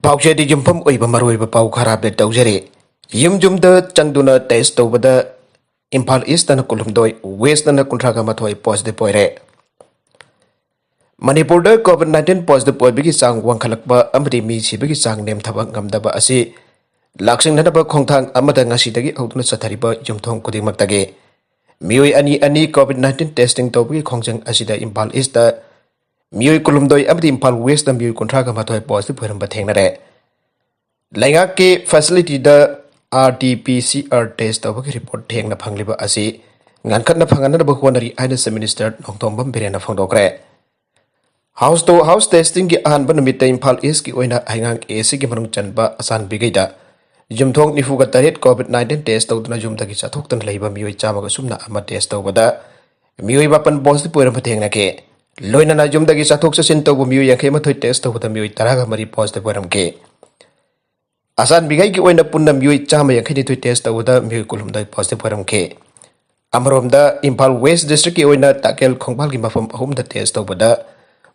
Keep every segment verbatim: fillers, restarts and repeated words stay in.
ꯄꯥꯎꯆꯦꯗꯤ ꯌꯨꯝꯐꯝ ꯑꯣꯏꯕ ꯃꯔꯨꯑꯣꯏꯕ ꯄꯥꯎ ꯈꯔ ꯑꯞꯗꯦꯠ ꯇꯧꯖꯔꯤ꯫ ꯌꯨꯝ ꯌꯨꯝꯗ ꯆꯪꯗꯨꯅ ꯇꯦꯁ ꯇꯧꯕꯗ ꯏꯝꯐꯥꯜ ꯏꯁꯇꯅ ꯀꯨꯟꯍꯨꯝꯗꯣꯏ, ꯋꯦꯁꯇꯅ ꯀꯨꯟꯊ꯭ꯔꯥꯒ ꯃꯥꯊꯣꯏ ꯄꯣꯖꯤꯇꯤꯚ ꯑꯣꯏꯔꯦ꯫ ꯃꯅꯤꯄꯨꯔꯗ ꯀꯣꯚꯤꯗ ꯅꯥꯏꯟꯇꯤꯟ ꯄꯣꯖꯤꯇꯤꯚ ꯑꯣꯏꯕꯒꯤ ꯆꯥꯡ ꯋꯥꯡꯈꯠꯂꯛꯄ ꯑꯃꯗꯤ ꯃꯤ ꯁꯤꯕꯒꯤ ꯆꯥꯡ ꯅꯦꯝꯊꯕ ꯉꯝꯗꯕ ꯑꯁꯤ ꯂꯥꯛꯁꯤꯟꯅꯅꯕ ꯈꯣꯡꯊꯥꯡ ꯑꯃꯗ ꯉꯁꯤꯗꯒꯤ ꯍꯧꯗꯨꯅ ꯆꯠꯊꯔꯤꯕ ꯌꯨꯝꯊꯣꯡ ꯈꯨꯗꯤꯡꯃꯛꯇꯒꯤ ꯃꯤꯑꯣꯏ ꯑꯅꯤ ꯑꯅꯤ ꯀꯣꯚꯤꯗ ꯅꯥꯏꯟꯇꯤꯟ ꯇꯦꯁꯇꯤꯡ ꯇꯧꯕꯒꯤ ꯈꯣꯡꯖꯪ ꯑꯁꯤꯗ ꯏꯝꯐꯥꯜ ꯏꯁꯇ ꯃꯤꯑꯣꯏ ꯀꯨꯟꯍꯨꯝꯗꯣꯏ ꯑꯃꯗꯤ ꯏꯝꯐꯥꯜ ꯋꯦꯁꯇ ꯃꯤꯑꯣꯏ ꯀꯨꯟꯊ꯭ꯔꯥꯒ ꯃꯥꯊꯣꯏ ꯄꯣꯖꯤꯇꯤꯚ ꯑꯣꯏꯔꯝꯕ ꯊꯦꯡꯅꯔꯦ꯫ ꯂꯩꯉꯥꯛꯀꯤ ꯐꯦꯁꯤꯂꯤꯇꯤꯗ R T P C R test ꯇꯧꯕꯒꯤ ꯔꯤꯄꯣꯔꯠ ꯊꯦꯡꯅ ꯐꯪꯂꯤꯕ ꯑꯁꯤ ꯉꯟꯈꯠꯅ ꯐꯪꯍꯟꯅꯕ ꯍꯣꯠꯅꯔꯤ ꯍꯥꯏꯅ ꯆꯤꯐ ꯃꯤꯅꯤꯁꯇꯔ ꯅꯣꯡꯊꯣꯝꯕꯝ ꯕꯤꯔꯦꯟꯅ ꯐꯣꯡꯗꯣꯛꯈ꯭ꯔꯦ꯫ ꯍꯥꯎꯁ ꯇꯨ ꯍꯥꯎꯁ ꯇꯦꯁꯇꯤꯡꯒꯤ ꯑꯍꯥꯟꯕ ꯅꯨꯃꯤꯠꯇ ꯏꯝꯐꯥꯜ ꯏꯁꯀꯤ ꯑꯣꯏꯅ ꯍꯩꯉꯥꯡ ꯑꯦ ꯁꯤꯒꯤ ꯃꯅꯨꯡ ꯆꯟꯕ ꯑꯆꯥꯟꯕꯤꯈꯩꯗ ꯌꯨꯝꯊꯣꯡ ꯅꯤꯐꯨꯒ ꯇꯔꯦꯠ ꯀꯣꯚꯤꯗ ꯅꯥꯏꯟꯇꯤꯟ ꯇꯦꯁ ꯇꯧꯗꯨꯅ ꯌꯨꯝꯗꯒꯤ ꯆꯠꯊꯣꯛꯇꯅ ꯂꯩꯕ ꯃꯤꯑꯣꯏ ꯆꯥꯝꯃꯒ ꯁꯨꯞꯅ ꯑꯃ ꯇꯦꯁ ꯇꯧꯕꯗ ꯃꯤꯑꯣꯏ ꯃꯥꯄꯟ ꯄꯣꯖꯤꯇꯤꯚ ꯑꯣꯏꯔꯝꯕ ꯊꯦꯡꯅꯈꯤ꯫ ꯂꯣꯏꯅꯅ ꯌꯨꯝꯗꯒꯤ ꯆꯠꯊꯣꯛ ꯆꯠꯁꯤꯟ ꯇꯧꯕ ꯃꯤꯑꯣꯏ ꯌꯥꯡꯈꯩ ꯃꯥꯊꯣꯏ ꯇꯦꯁ ꯇꯧꯕꯗ ꯃꯤꯑꯣꯏ ꯇꯔꯥꯒ ꯃꯔꯤ ꯄꯣꯖꯤꯇꯤꯚ ꯑꯣꯏꯔꯝꯈꯤ꯫ ꯑꯆꯥꯟꯕꯤꯈꯩꯒꯤ ꯑꯣꯏꯅ ꯄꯨꯟꯅ ꯃꯤꯑꯣꯏ ꯆꯥꯝꯃ ꯌꯥꯡꯈꯩ ꯅꯤꯊꯣꯏ ꯇꯦꯁ ꯇꯧꯕꯗ ꯃꯤꯑꯣꯏ ꯀꯨꯟꯍꯨꯝꯗꯣꯏ ꯄꯣꯖꯤꯇꯤꯚ ꯑꯣꯏꯔꯝꯈꯤ꯫ ꯑꯃꯔꯣꯝꯗ ꯏꯝꯐꯥꯜ ꯋꯦꯁ ꯗꯤꯁꯇ꯭ꯔꯤꯛꯀꯤ ꯑꯣꯏꯅ ꯇꯥꯀꯦꯜ ꯈꯣꯡꯕꯥꯜꯒꯤ ꯃꯐꯝ ꯑꯍꯨꯝꯗ ꯇꯦꯁ ꯇꯧꯕꯗ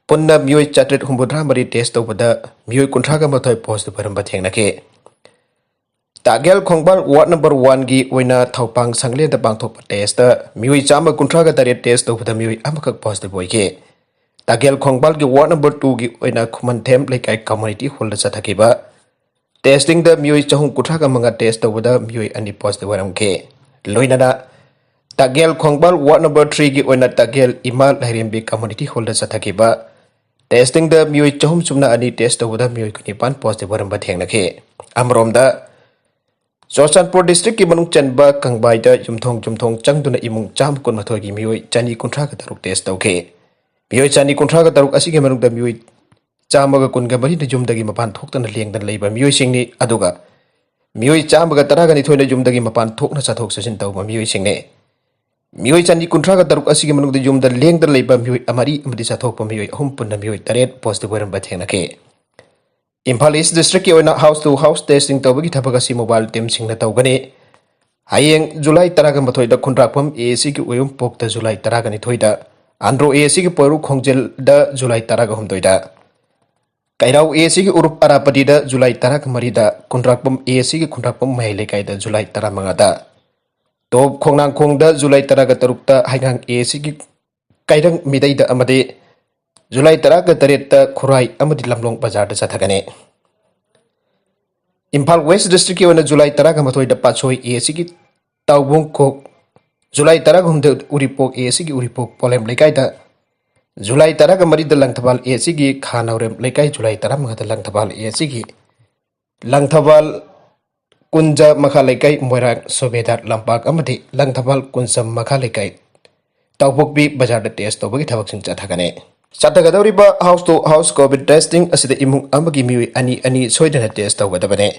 ꯄꯨꯟꯅ ꯃꯤꯑꯣꯏ ꯆꯥꯇ꯭ꯔꯦꯠ ꯍꯨꯝꯐꯨꯇꯔꯥ ꯃꯔꯤ ꯇꯦꯁ ꯇꯧꯕꯗ ꯃꯤꯑꯣꯏ ꯀꯨꯟꯊ꯭ꯔꯥꯒ ꯃꯥꯊꯣꯏ ꯄꯣꯖꯤꯇꯤꯚ ꯑꯣꯏꯔꯝꯕ ꯊꯦꯡꯅꯈꯤ꯫ ꯇꯥꯀꯦꯜ ꯈꯣꯡꯕꯥꯜ ꯋꯥꯔꯗ ꯅꯝꯕꯔ ꯋꯥꯟꯒꯤ ꯑꯣꯏꯅ ꯊꯧꯄꯥꯡ ꯁꯪꯂꯦꯟꯗ ꯄꯥꯡꯊꯣꯛꯄ ꯇꯦꯁꯇ ꯃꯤꯑꯣꯏ ꯆꯥꯝꯃ ꯀꯨꯟꯊ꯭ꯔꯥꯒ ꯇꯔꯦꯠ ꯇꯦꯁ ꯇꯧꯕꯗ ꯃꯤꯑꯣꯏ ꯑꯃꯈꯛ ꯄꯣꯖꯤꯇꯤꯚ ꯑꯣꯏꯈꯤ꯫ ꯇꯥꯀꯦꯜ ꯈꯣꯡꯕꯥꯜꯒꯤ ꯋꯥꯔꯗ ꯅꯝꯕꯔ ꯇꯨꯒꯤ ꯑꯣꯏꯅ ꯈꯨꯃꯟꯊꯦꯝ ꯂꯩꯀꯥꯏ ꯀꯝꯃꯨꯅꯤꯇꯤ ꯍꯣꯜꯗ ꯆꯠꯊꯈꯤꯕ ꯇꯦꯁꯇꯤꯡꯗ ꯃꯤꯑꯣꯏ ꯆꯍꯨꯝ ꯀꯨꯟꯊ꯭ꯔꯥꯒ ꯃꯉꯥ ꯇꯦꯁ ꯇꯧꯕꯗ ꯃꯤꯑꯣꯏ ꯑꯅꯤ ꯄꯣꯖꯤꯇꯤꯚ ꯑꯣꯏꯔꯝꯈꯤ꯫ ꯂꯣꯏꯅꯅ ꯇꯥꯀꯦꯜ ꯈꯣꯡꯕꯥꯜ ꯋꯥꯔꯗ ꯅꯝꯕꯔ ꯊ꯭ꯔꯤꯒꯤ ꯑꯣꯏꯅ ꯇꯥꯀꯦꯜ ꯏꯃꯥ ꯂꯥꯏꯔꯦꯝꯕꯤ ꯀꯝꯃꯨꯅꯤꯇꯤ ꯍꯣꯜꯗ ꯆꯠꯊꯈꯤꯕ ꯇꯦꯁꯇꯤꯡꯗ ꯃꯤꯑꯣꯏ ꯆꯍꯨꯝ ꯁꯨꯞꯅ ꯑꯅꯤ ꯇꯦꯁ ꯇꯧꯕꯗ ꯃꯤꯑꯣꯏ ꯀꯨꯟꯅꯤꯄꯥꯟ ꯄꯣꯖꯤꯇꯤꯚ ꯑꯣꯏꯔꯝꯕ ꯊꯦꯡꯅꯈꯤ꯫ ꯑꯃꯔꯣꯝꯗ ꯆꯨꯔꯆꯥꯟꯄꯨꯔ ꯗꯤꯁꯇ꯭ꯔꯤꯛꯀꯤ ꯃꯅꯨꯡ ꯆꯟꯕ ꯀꯪꯕꯥꯏꯗ ꯌꯨꯝꯊꯣꯡ ꯌꯨꯝꯊꯣꯡ ꯆꯪꯗꯨꯅ ꯏꯃꯨꯡ ꯆꯥꯝꯃ ꯀꯨꯟꯃꯥꯊꯣꯏꯒꯤ ꯃꯤꯑꯣꯏ ꯆꯅꯤ ꯀꯨꯟꯊ꯭ꯔꯥꯒ ꯇꯔꯨꯛ ꯇꯦꯁ ꯇꯧꯈꯤ꯫ ꯃꯤꯑꯣꯏ ꯆꯅꯤ ꯀꯨꯟꯊ꯭ꯔꯥꯒ ꯇꯔꯨꯛ ꯑꯁꯤꯒꯤ ꯃꯅꯨꯡꯗ ꯃꯤꯑꯣꯏ ꯆꯥꯝꯃꯒ ꯀꯨꯟꯒ ꯃꯔꯤꯅ ꯌꯨꯝꯗꯒꯤ ꯃꯄꯥꯟ ꯊꯣꯛꯇꯅ ꯂꯦꯡꯗꯅ ꯂꯩꯕ ꯃꯤꯑꯣꯏꯁꯤꯡꯅꯤ꯫ ꯑꯗꯨꯒ ꯃꯤꯑꯣꯏ ꯆꯥꯝꯃꯒ ꯇꯔꯥꯒ ꯅꯤꯊꯣꯏꯅ ꯌꯨꯝꯗꯒꯤ ꯃꯄꯥꯟ ꯊꯣꯛꯅ ꯆꯠꯊꯣꯛ ꯆꯠꯁꯤꯟ ꯇꯧꯕ ꯃꯤꯑꯣꯏꯁꯤꯡꯅꯤ꯫ ꯃꯤꯑꯣꯏ ꯆꯅꯤ ꯀꯨꯟꯊ꯭ꯔꯥꯒ ꯇꯔꯨꯛ ꯑꯁꯤꯒꯤ ꯃꯅꯨꯡꯗ ꯌꯨꯝꯗ ꯂꯦꯡꯗꯅ ꯂꯩꯕ ꯃꯤꯑꯣꯏ ꯃꯔꯤ ꯑꯃꯗꯤ ꯆꯠꯊꯣꯛꯄ ꯃꯤꯑꯣꯏ ꯑꯍꯨꯝ, ꯄꯨꯟꯅ ꯃꯤꯑꯣꯏ ꯇꯔꯦꯠ ꯄꯣꯖꯤꯇꯤꯚ ꯑꯣꯏꯔꯝꯕ ꯊꯦꯡꯅꯈꯤ꯫ ꯏꯝꯐꯥꯜ ꯏꯁ ꯗꯤꯁꯇ꯭ꯔꯤꯛꯀꯤ ꯑꯣꯏꯅ ꯍꯥꯎꯁ ꯇꯨ ꯍꯥꯎꯁ ꯇꯦꯁꯇꯤꯡ ꯇꯧꯕꯒꯤ ꯊꯕꯛ ꯑꯁꯤ ꯃꯣꯕꯥꯏꯜ ꯇꯤꯝꯁꯤꯡꯅ ꯇꯧꯒꯅꯤ꯫ ꯍꯌꯦꯡ ꯖꯨꯂꯥꯏ ꯇꯔꯥꯒ ꯃꯥꯊꯣꯏꯗ ꯈꯨꯟꯗ꯭ꯔꯥꯛꯄꯝ ꯑꯦ ꯑꯦꯁ ꯁꯤꯒꯤ ꯑꯣꯏꯔꯨꯝꯄꯣꯛꯇ, ꯖꯨꯂꯥꯏ ꯇꯔꯥꯒ ꯅꯤꯊꯣꯏꯗ ꯑꯟꯗ꯭ꯔꯣ ꯑꯦ ꯑꯦꯁ ꯁꯤꯒꯤ ꯄꯣꯏꯔꯨ ꯈꯣꯡꯖꯦꯜꯗ, ꯖꯨꯂꯥꯏ ꯇꯔꯥꯒ ꯍꯨꯝꯗꯣꯏꯗ꯫ ꯀꯩꯔꯥꯎ ꯑꯦ ꯁꯤꯒꯤ ꯎꯔꯨꯞ ꯑꯔꯥꯄꯗꯤꯗ ꯖꯨꯂꯥꯏ ꯇꯔꯥꯒ ꯃꯔꯤꯗ, ꯈꯨꯟꯗ꯭ꯔꯥꯛꯄꯝ ꯑꯦ ꯁꯤꯒꯤ ꯈꯨꯟꯗ꯭ꯔꯥꯛꯄꯝ ꯃꯌꯥꯏ ꯂꯩꯀꯥꯏꯗ ꯖꯨꯂꯥꯏ ꯇꯔꯥꯃꯉꯥꯗ, ꯇꯣꯞ ꯈꯣꯡꯅꯥꯡꯈꯣꯡꯗ ꯖꯨꯂꯥꯏ ꯇꯔꯥꯒ ꯇꯔꯨꯛꯇ, ꯍꯩꯉꯥꯡ ꯑꯦ ꯁꯤꯒꯤ ꯀꯩꯔꯪ ꯃꯤꯗꯩꯗ ꯑꯃꯗꯤ ꯖꯨꯂꯥꯏ ꯇꯔꯥꯒ ꯇꯔꯦꯠꯇ ꯈꯨꯔꯥꯏ ꯑꯃꯗꯤ ꯂꯝꯂꯣꯡ ꯕꯖꯥꯔꯗ ꯆꯠꯊꯒꯅꯤ꯫ ꯏꯝꯐꯥꯜ ꯋꯦꯁ ꯗꯤꯁꯇ꯭ꯔꯤꯛꯀꯤ ꯑꯣꯏꯅ ꯖꯨꯂꯥꯏ ꯇꯔꯥꯒ ꯃꯥꯊꯣꯏꯗ ꯄꯥꯠꯁꯣꯏ ꯑꯦ ꯁꯤꯒꯤ ꯇꯥꯎꯕꯣꯡꯈꯣꯛ, ꯖꯨꯂꯥꯏ ꯇꯔꯥꯒ ꯍꯨꯝꯗꯣꯏ ꯎꯔꯤꯄꯣꯛ ꯑꯦ ꯁꯤꯒꯤ ꯎꯔꯤꯄꯣꯛ ꯄꯣꯂꯦꯝ ꯂꯩꯀꯥꯏꯗ, ꯖꯨꯂꯥꯏ ꯇꯔꯥꯒ ꯃꯔꯤꯗ ꯂꯪꯊꯕꯥꯜ ꯑꯦ ꯁꯤꯒꯤ ꯈꯥ ꯅꯥꯎꯔꯦꯝ ꯂꯩꯀꯥꯏ, ꯖꯨꯂꯥꯏ ꯇꯔꯥꯃꯉꯥꯗ ꯂꯪꯊꯕꯥꯜ ꯑꯦ ꯁꯤꯒꯤ ꯂꯪꯊꯕꯥꯜ ꯀꯨꯟꯖ ꯃꯈꯥ ꯂꯩꯀꯥꯏ, ꯃꯣꯏꯔꯥꯡ ꯁꯨꯕꯦꯗꯥꯔ ꯂꯝꯄꯥꯛ ꯑꯃꯗꯤ ꯂꯪꯊꯕꯥꯜ ꯀꯨꯟꯖ ꯃꯈꯥ ꯂꯩꯀꯥꯏ, ꯇꯥꯎꯄꯣꯛꯄꯤ ꯕꯖꯥꯔꯗ ꯇꯦꯁ ꯇꯧꯕꯒꯤ ꯊꯕꯛꯁꯤꯡ ꯆꯠꯊꯒꯅꯤ꯫ ꯆꯠꯊꯒꯗꯧꯔꯤꯕ house to house COVID testing ꯑꯁꯤꯗ ꯏꯃꯨꯡ ꯑꯃꯒꯤ ꯃꯤꯑꯣꯏ ꯑꯅꯤ ꯑꯅꯤ ꯁꯣꯏꯗꯅ ꯇꯦꯁ ꯇꯧꯒꯗꯕꯅꯤ꯫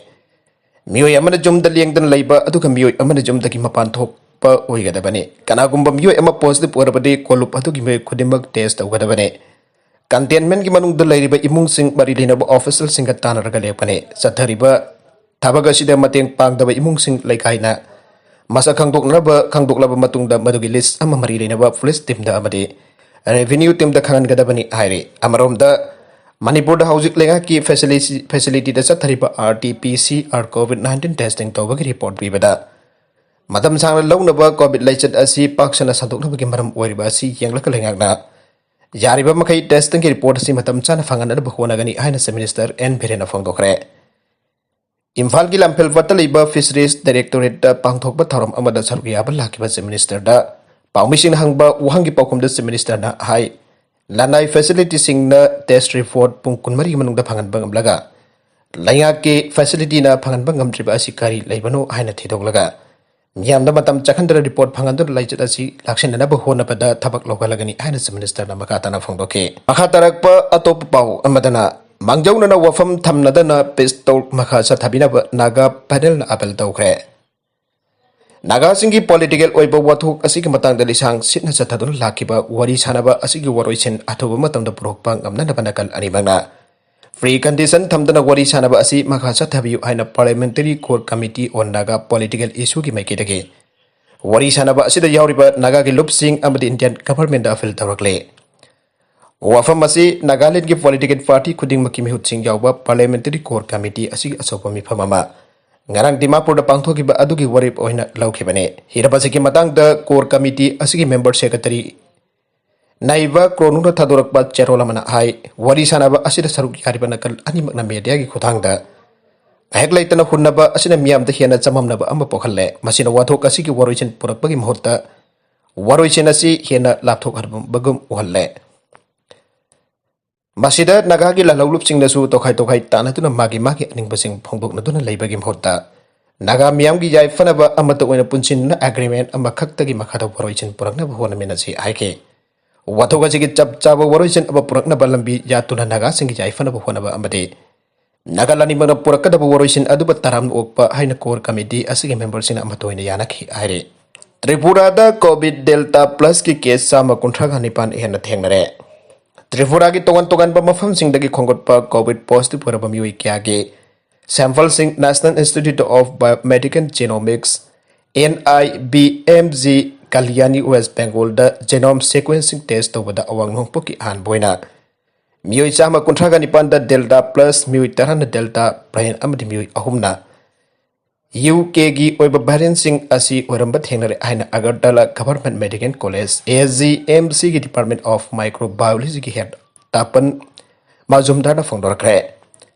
ꯃꯤꯑꯣꯏ ꯑꯃꯅ ꯌꯨꯝꯗ ꯂꯦꯡꯗꯅ ꯂꯩꯕ ꯑꯗꯨꯒ ꯃꯤꯑꯣꯏ ꯑꯃꯅ ꯌꯨꯝꯗꯒꯤ ꯃꯄꯥꯟ ꯊꯣꯛꯄ ꯑꯣꯏꯒꯗꯕꯅꯤ꯫ ꯀꯅꯥꯒꯨꯝꯕ ꯃꯤꯑꯣꯏ ꯑꯃ positive ꯑꯣꯏꯔꯕꯗꯤ ꯀꯣꯂꯨꯞ ꯑꯗꯨꯒꯤ ꯃꯤꯑꯣꯏ ꯈꯨꯗꯤꯡꯃꯛ ꯇꯦꯁ ꯇꯧꯒꯗꯕꯅꯤ꯫ Containmentꯀꯤ ꯃꯅꯨꯡꯗ ꯂꯩꯔꯤꯕ ꯏꯃꯨꯡꯁꯤꯡ ꯃꯔꯤ ꯂꯩꯅꯕ officialꯁꯤꯡꯒ ꯇꯥꯟꯅꯔꯒ ꯂꯦꯞꯀꯅꯤ꯫ ꯆꯠꯊꯔꯤꯕ ꯊꯕꯛ ꯑꯁꯤꯗ ꯃꯇꯦꯡ ꯄꯥꯡꯗꯕ ꯏꯃꯨꯡꯁꯤꯡ ꯂꯩꯀꯥꯏꯅ ꯃꯁꯛ ꯈꯪꯗꯣꯛꯅꯕ, ꯈꯪꯗꯣꯛꯂꯕ ꯃꯇꯨꯡꯗ ꯃꯗꯨꯒꯤ list ꯑꯃ ꯃꯔꯤ ꯂꯩꯅꯕ police teamꯗ ꯑꯃꯗꯤ revenue teamꯗ ꯈꯪꯍꯟꯒꯗꯕꯅꯤ ꯍꯥꯏꯔꯤ꯫ ꯑꯃꯔꯣꯝꯗ, ꯃꯅꯤꯄꯨꯔꯗ ꯍꯧꯖꯤꯛ ꯂꯩꯉꯥꯛꯀꯤ facility, facilityꯗ ꯆꯠꯊꯔꯤꯕ RT-PCR COVID nineteen testing ꯇꯧꯕꯒꯤ report ꯄꯤꯕꯗ ꯃꯇꯝ ꯁꯥꯡꯅ ꯂꯧꯅꯕ COVID ꯂꯥꯏꯆꯠ ꯑꯁꯤ ꯄꯥꯛ ꯁꯟꯅ ꯁꯟꯗꯣꯛꯅꯕꯒꯤ ꯃꯔꯝ ꯑꯣꯏꯔꯤꯕ ꯑꯁꯤ ꯌꯦꯡꯂꯒ ꯂꯩꯉꯥꯛꯅ ꯌꯥꯔꯤꯕ ꯃꯈꯩ testingꯒꯤ report ꯑꯁꯤ ꯃꯇꯝ ꯆꯥꯅ ꯐꯪꯍꯟꯅꯕ ꯍꯣꯠꯅꯒꯅꯤ ꯍꯥꯏꯅ Chief Minister N ꯕꯤꯔꯦꯟꯅ ꯐꯣꯡꯗꯣꯛꯈ꯭ꯔꯦ꯫ ꯏꯝꯐꯥꯜꯒꯤ ꯂꯝꯐꯦꯜ ꯄꯠꯇ ꯂꯩꯕ Fisheries Directorateꯇ ꯄꯥꯡꯊꯣꯛꯄ ꯊꯧꯔꯝ ꯑꯃꯗ ꯁꯔꯨꯛ ꯌꯥꯕ ꯂꯥꯛꯈꯤꯕ Chief Ministerꯗ ꯄꯥꯎꯃꯤꯁꯤꯡꯅ ꯍꯪꯕ ꯋꯥꯍꯪꯒꯤ ꯄꯥꯎꯈꯨꯝꯗ Chief Ministerꯅ ꯍꯥꯏ, ꯂꯅꯥꯏ facilityꯁꯤꯡꯅ test report ꯄꯨꯡ ꯀꯨꯟꯃꯔꯤꯒꯤ ꯃꯅꯨꯡꯗ ꯐꯪꯍꯟꯕ ꯉꯝꯂꯒ ꯂꯩꯉꯥꯛꯀꯤ facilityꯅ ꯐꯪꯍꯟꯕ ꯉꯝꯗ꯭ꯔꯤꯕ ꯑꯁꯤ ꯀꯔꯤ ꯂꯩꯕꯅꯣ ꯍꯥꯏꯅ ꯊꯤꯗꯣꯛꯂꯒ ꯃꯤꯌꯥꯝꯗ ꯃꯇꯝ ꯆꯪꯍꯟꯗꯅ report ꯐꯪꯍꯟꯗꯨꯅ ꯂꯥꯏꯆꯠ ꯑꯁꯤ ꯂꯥꯛꯁꯤꯟꯅꯅꯕ ꯍꯣꯠꯅꯕꯗ ꯊꯕꯛ ꯂꯧꯈꯠꯂꯒꯅꯤ ꯍꯥꯏꯅ Chief Ministerꯅ ꯃꯈꯥ ꯇꯥꯅ ꯐꯣꯡꯗꯣꯛꯈꯤ꯫ ꯃꯈꯥ ꯇꯥꯔꯛꯄ ꯑꯇꯣꯞꯄ ꯄꯥꯎ ꯑꯃꯗꯅ, ꯃꯥꯡꯖꯧꯅꯅ ꯋꯥꯐꯝ ꯊꯝꯅꯗꯅ peace talk ꯃꯈꯥ ꯆꯠꯊꯕꯤꯅꯕ ꯅꯥꯒꯥ panelꯅ appeal ꯇꯧꯈ꯭ꯔꯦ꯫ ꯅꯥꯒꯥꯁꯤꯡꯒꯤ political ꯑꯣꯏꯕ ꯋꯥꯊꯣꯛ ꯑꯁꯤꯒꯤ ꯃꯇꯥꯡꯗ ꯂꯤꯁꯥꯡ ꯁꯤꯠꯅ ꯆꯠꯊꯗꯨꯅ ꯂꯥꯛꯈꯤꯕ ꯋꯥꯔꯤ ꯁꯥꯅꯕ ꯑꯁꯤꯒꯤ ꯋꯥꯔꯣꯏꯁꯤꯟ ꯑꯊꯨꯕ ꯃꯇꯝꯗ ꯄꯨꯔꯛꯄ ꯉꯝꯅꯅꯕ ꯅꯥꯀꯜ ꯑꯅꯤꯃꯛꯅ precondition ꯊꯝꯗꯅ ꯋꯥꯔꯤ ꯁꯥꯅꯕ ꯑꯁꯤ ꯃꯈꯥ ꯆꯠꯊꯕꯤꯌꯨ ꯍꯥꯏꯅ Parliamentary Core Committee on Naga Political Issueꯒꯤ ꯃꯥꯏꯀꯩꯗꯒꯤ ꯋꯥꯔꯤ ꯁꯥꯅꯕ ꯑꯁꯤꯗ ꯌꯥꯎꯔꯤꯕ ꯅꯥꯒꯥꯒꯤ ꯂꯨꯞꯁꯤꯡ ꯑꯃꯗꯤ Indian Governmentꯗ appeal ꯇꯧꯔꯛꯂꯤ꯫ ꯋꯥꯐꯝ ꯑꯁꯤ ꯅꯥꯒꯥꯂꯦꯟꯗꯒꯤ ꯄꯣꯂꯤꯇꯤꯀꯦꯜ ꯄꯥꯔꯇꯤ ꯈꯨꯗꯤꯡꯃꯛꯀꯤ ꯃꯤꯍꯨꯠꯁꯤꯡ ꯌꯥꯎꯕ ꯄꯥꯔꯂꯤꯌꯥꯃꯦꯟꯇꯔꯤ ꯀꯣꯔ ꯀꯃꯤꯇꯤ ꯑꯁꯤꯒꯤ ꯑꯆꯧꯕ ꯃꯤꯐꯝ ꯑꯃ ꯉꯔꯥꯡ ꯗꯤꯃꯥꯄꯨꯔꯗ ꯄꯥꯡꯊꯣꯛꯈꯤꯕ ꯑꯗꯨꯒꯤ ꯋꯥꯔꯦꯞ ꯑꯣꯏꯅ ꯂꯧꯈꯤꯕꯅꯤ꯫ ꯍꯤꯔꯝ ꯑꯁꯤꯒꯤ ꯃꯇꯥꯡꯗ ꯀꯣꯔ ꯀꯃꯤꯇꯤ ꯑꯁꯤꯒꯤ ꯃꯦꯝꯕꯔ ꯁꯦꯀ꯭ꯔꯦꯇꯔꯤ ꯅꯥꯏꯕ ꯀ꯭ꯔꯣꯅꯨꯅ ꯊꯥꯗꯣꯔꯛꯄ ꯆꯦꯔꯣꯜ ꯑꯃꯅ ꯍꯥꯏ, ꯋꯥꯔꯤ ꯁꯥꯟꯅꯕ ꯑꯁꯤꯗ ꯁꯔꯨꯛ ꯌꯥꯔꯤꯕ ꯅꯥꯀꯜ ꯑꯅꯤꯃꯛꯅ ꯃꯦꯗꯤꯌꯥꯒꯤ ꯈꯨꯠꯊꯥꯡꯗ ꯉꯥꯏꯍꯥꯛ ꯂꯩꯇꯅ ꯍꯨꯟꯅꯕ ꯑꯁꯤꯅ ꯃꯤꯌꯥꯝꯗ ꯍꯦꯟꯅ ꯆꯃꯝꯅꯕ ꯑꯃ ꯄꯣꯛꯍꯜꯂꯦ꯫ ꯃꯁꯤꯅ ꯋꯥꯊꯣꯛ ꯑꯁꯤꯒꯤ ꯋꯥꯔꯣꯏꯁꯤꯟ ꯄꯨꯔꯛꯄꯒꯤ ꯃꯍꯨꯠꯇ ꯋꯥꯔꯣꯏꯁꯤꯟ ꯑꯁꯤ ꯍꯦꯟꯅ ꯂꯥꯞꯊꯣꯛꯍꯟꯕꯒꯨꯝ ꯎꯍꯜꯂꯦ꯫ ꯃꯁꯤꯗ ꯅꯥꯒꯥꯒꯤ ꯂꯥꯜꯍꯧꯂꯨꯞꯁꯤꯡꯅꯁꯨ ꯇꯣꯈꯥꯏ ꯇꯣꯈꯥꯏ ꯇꯥꯟꯅꯗꯨꯅ ꯃꯥꯒꯤ ꯃꯥꯒꯤ ꯑꯅꯤꯡꯕꯁꯤꯡ ꯐꯣꯡꯗꯣꯛꯅꯗꯨꯅ ꯂꯩꯕꯒꯤ ꯃꯍꯨꯠꯇ ꯅꯥꯒꯥ ꯃꯤꯌꯥꯝꯒꯤ ꯌꯥꯏꯐꯅꯕ ꯑꯃꯠꯇ ꯑꯣꯏꯅ ꯄꯨꯟꯁꯤꯟꯗꯨꯅ ꯑꯦꯒ꯭ꯔꯤꯃꯦꯟ ꯑꯃꯈꯛꯇꯒꯤ ꯃꯈꯥꯗ ꯋꯥꯔꯣꯏꯁꯤꯟ ꯄꯨꯔꯛꯅꯕ ꯍꯣꯠꯅꯃꯤꯟꯅꯁꯤ ꯍꯥꯏꯈꯤ꯫ ꯋꯥꯊꯣꯛ ꯑꯁꯤꯒꯤ ꯆꯞ ꯆꯥꯕ ꯋꯥꯔꯣꯏꯁꯤꯟ ꯑꯃ ꯄꯨꯔꯛꯅꯕ ꯂꯝꯕꯤ ꯌꯥꯠꯇꯨꯅ ꯅꯥꯒꯥꯁꯤꯡꯒꯤ ꯌꯥꯏꯐꯅꯕ ꯍꯣꯠꯅꯕ ꯑꯃꯗꯤ ꯅꯥꯒꯥ ꯂꯥꯟꯃꯤꯃꯛꯅ ꯄꯨꯔꯛꯀꯗꯕ ꯋꯥꯔꯣꯏꯁꯤꯟ ꯑꯗꯨꯕꯨ ꯇꯔꯥꯝꯅ ꯑꯣꯛꯄ ꯍꯥꯏꯅ ꯀꯣꯔ ꯀꯃꯤꯇꯤ ꯑꯁꯤꯒꯤ ꯃꯦꯝꯕꯔꯁꯤꯡꯅ ꯑꯃꯠꯇ ꯑꯣꯏꯅ ꯌꯥꯅꯈꯤ ꯍꯥꯏꯔꯤ꯫ ꯇ꯭ꯔꯤꯄꯨꯔꯥꯗ ꯀꯣꯚꯤꯗ ꯗꯦꯜꯇꯥ ꯄ꯭ꯂꯁꯀꯤ ꯀꯦꯁ ꯆꯥꯝꯃ ꯀꯨꯟꯊ꯭ꯔꯥꯒ ꯅꯤꯄꯥꯟ ꯍꯦꯟꯅ ꯊꯦꯡꯅꯔꯦ꯫ ꯇ꯭ꯔꯤꯄꯨꯔꯥꯒꯤ ꯇꯣꯉꯥꯟ ꯇꯣꯉꯥꯟꯕ ꯃꯐꯝꯁꯤꯡꯗꯒꯤ ꯈꯣꯝꯒꯠꯄ ꯀꯣꯚꯤꯗ ꯄꯣꯖꯤꯇꯤꯚ ꯑꯣꯏꯔꯕ ꯃꯤꯑꯣꯏ ꯀꯌꯥꯒꯤ ꯁꯦꯝꯄꯜꯁꯤꯡ National Institute of Biomedical Genomics, NIBMG, Kalyani, west ꯕꯦꯡꯒꯣꯜꯗ genome sequencing test ꯇꯧꯕꯗ ꯑꯋꯥꯡ ꯅꯣꯡꯄꯣꯛꯀꯤ ꯑꯍꯥꯟꯕ ꯑꯣꯏꯅ ꯃꯤꯑꯣꯏ ꯆꯥꯝꯃ ꯀꯨꯟꯊ꯭ꯔꯥꯒ ꯅꯤꯄꯥꯟꯗ ꯗꯦꯜꯇꯥ ꯄ꯭ꯂꯁ, ꯃꯤꯑꯣꯏ ꯇꯔꯥꯅ ꯗꯦꯜꯇꯥ ꯚꯦꯔꯤꯌꯦꯟ ꯑꯃꯗꯤ ꯃꯤꯑꯣꯏ ꯑꯍꯨꯝꯅ ꯌꯨ ꯀꯦꯒꯤ ꯑꯣꯏꯕ ꯚꯦꯔꯤꯌꯦꯟꯁꯤꯡ ꯑꯁꯤ ꯑꯣꯏꯔꯝꯕ ꯊꯦꯡꯅꯔꯦ ꯍꯥꯏꯅ ꯑꯒꯔꯇꯂꯥ ꯒꯚꯔꯟꯃꯦꯟꯠ ꯃꯦꯗꯤꯀꯦꯜ ꯀꯣꯂꯦꯖ, AGMCꯒꯤ Department of Microbiologyꯒꯤ head Tapan Majumdarꯅ ꯐꯣꯡꯗꯣꯔꯛꯈ꯭ꯔꯦ꯫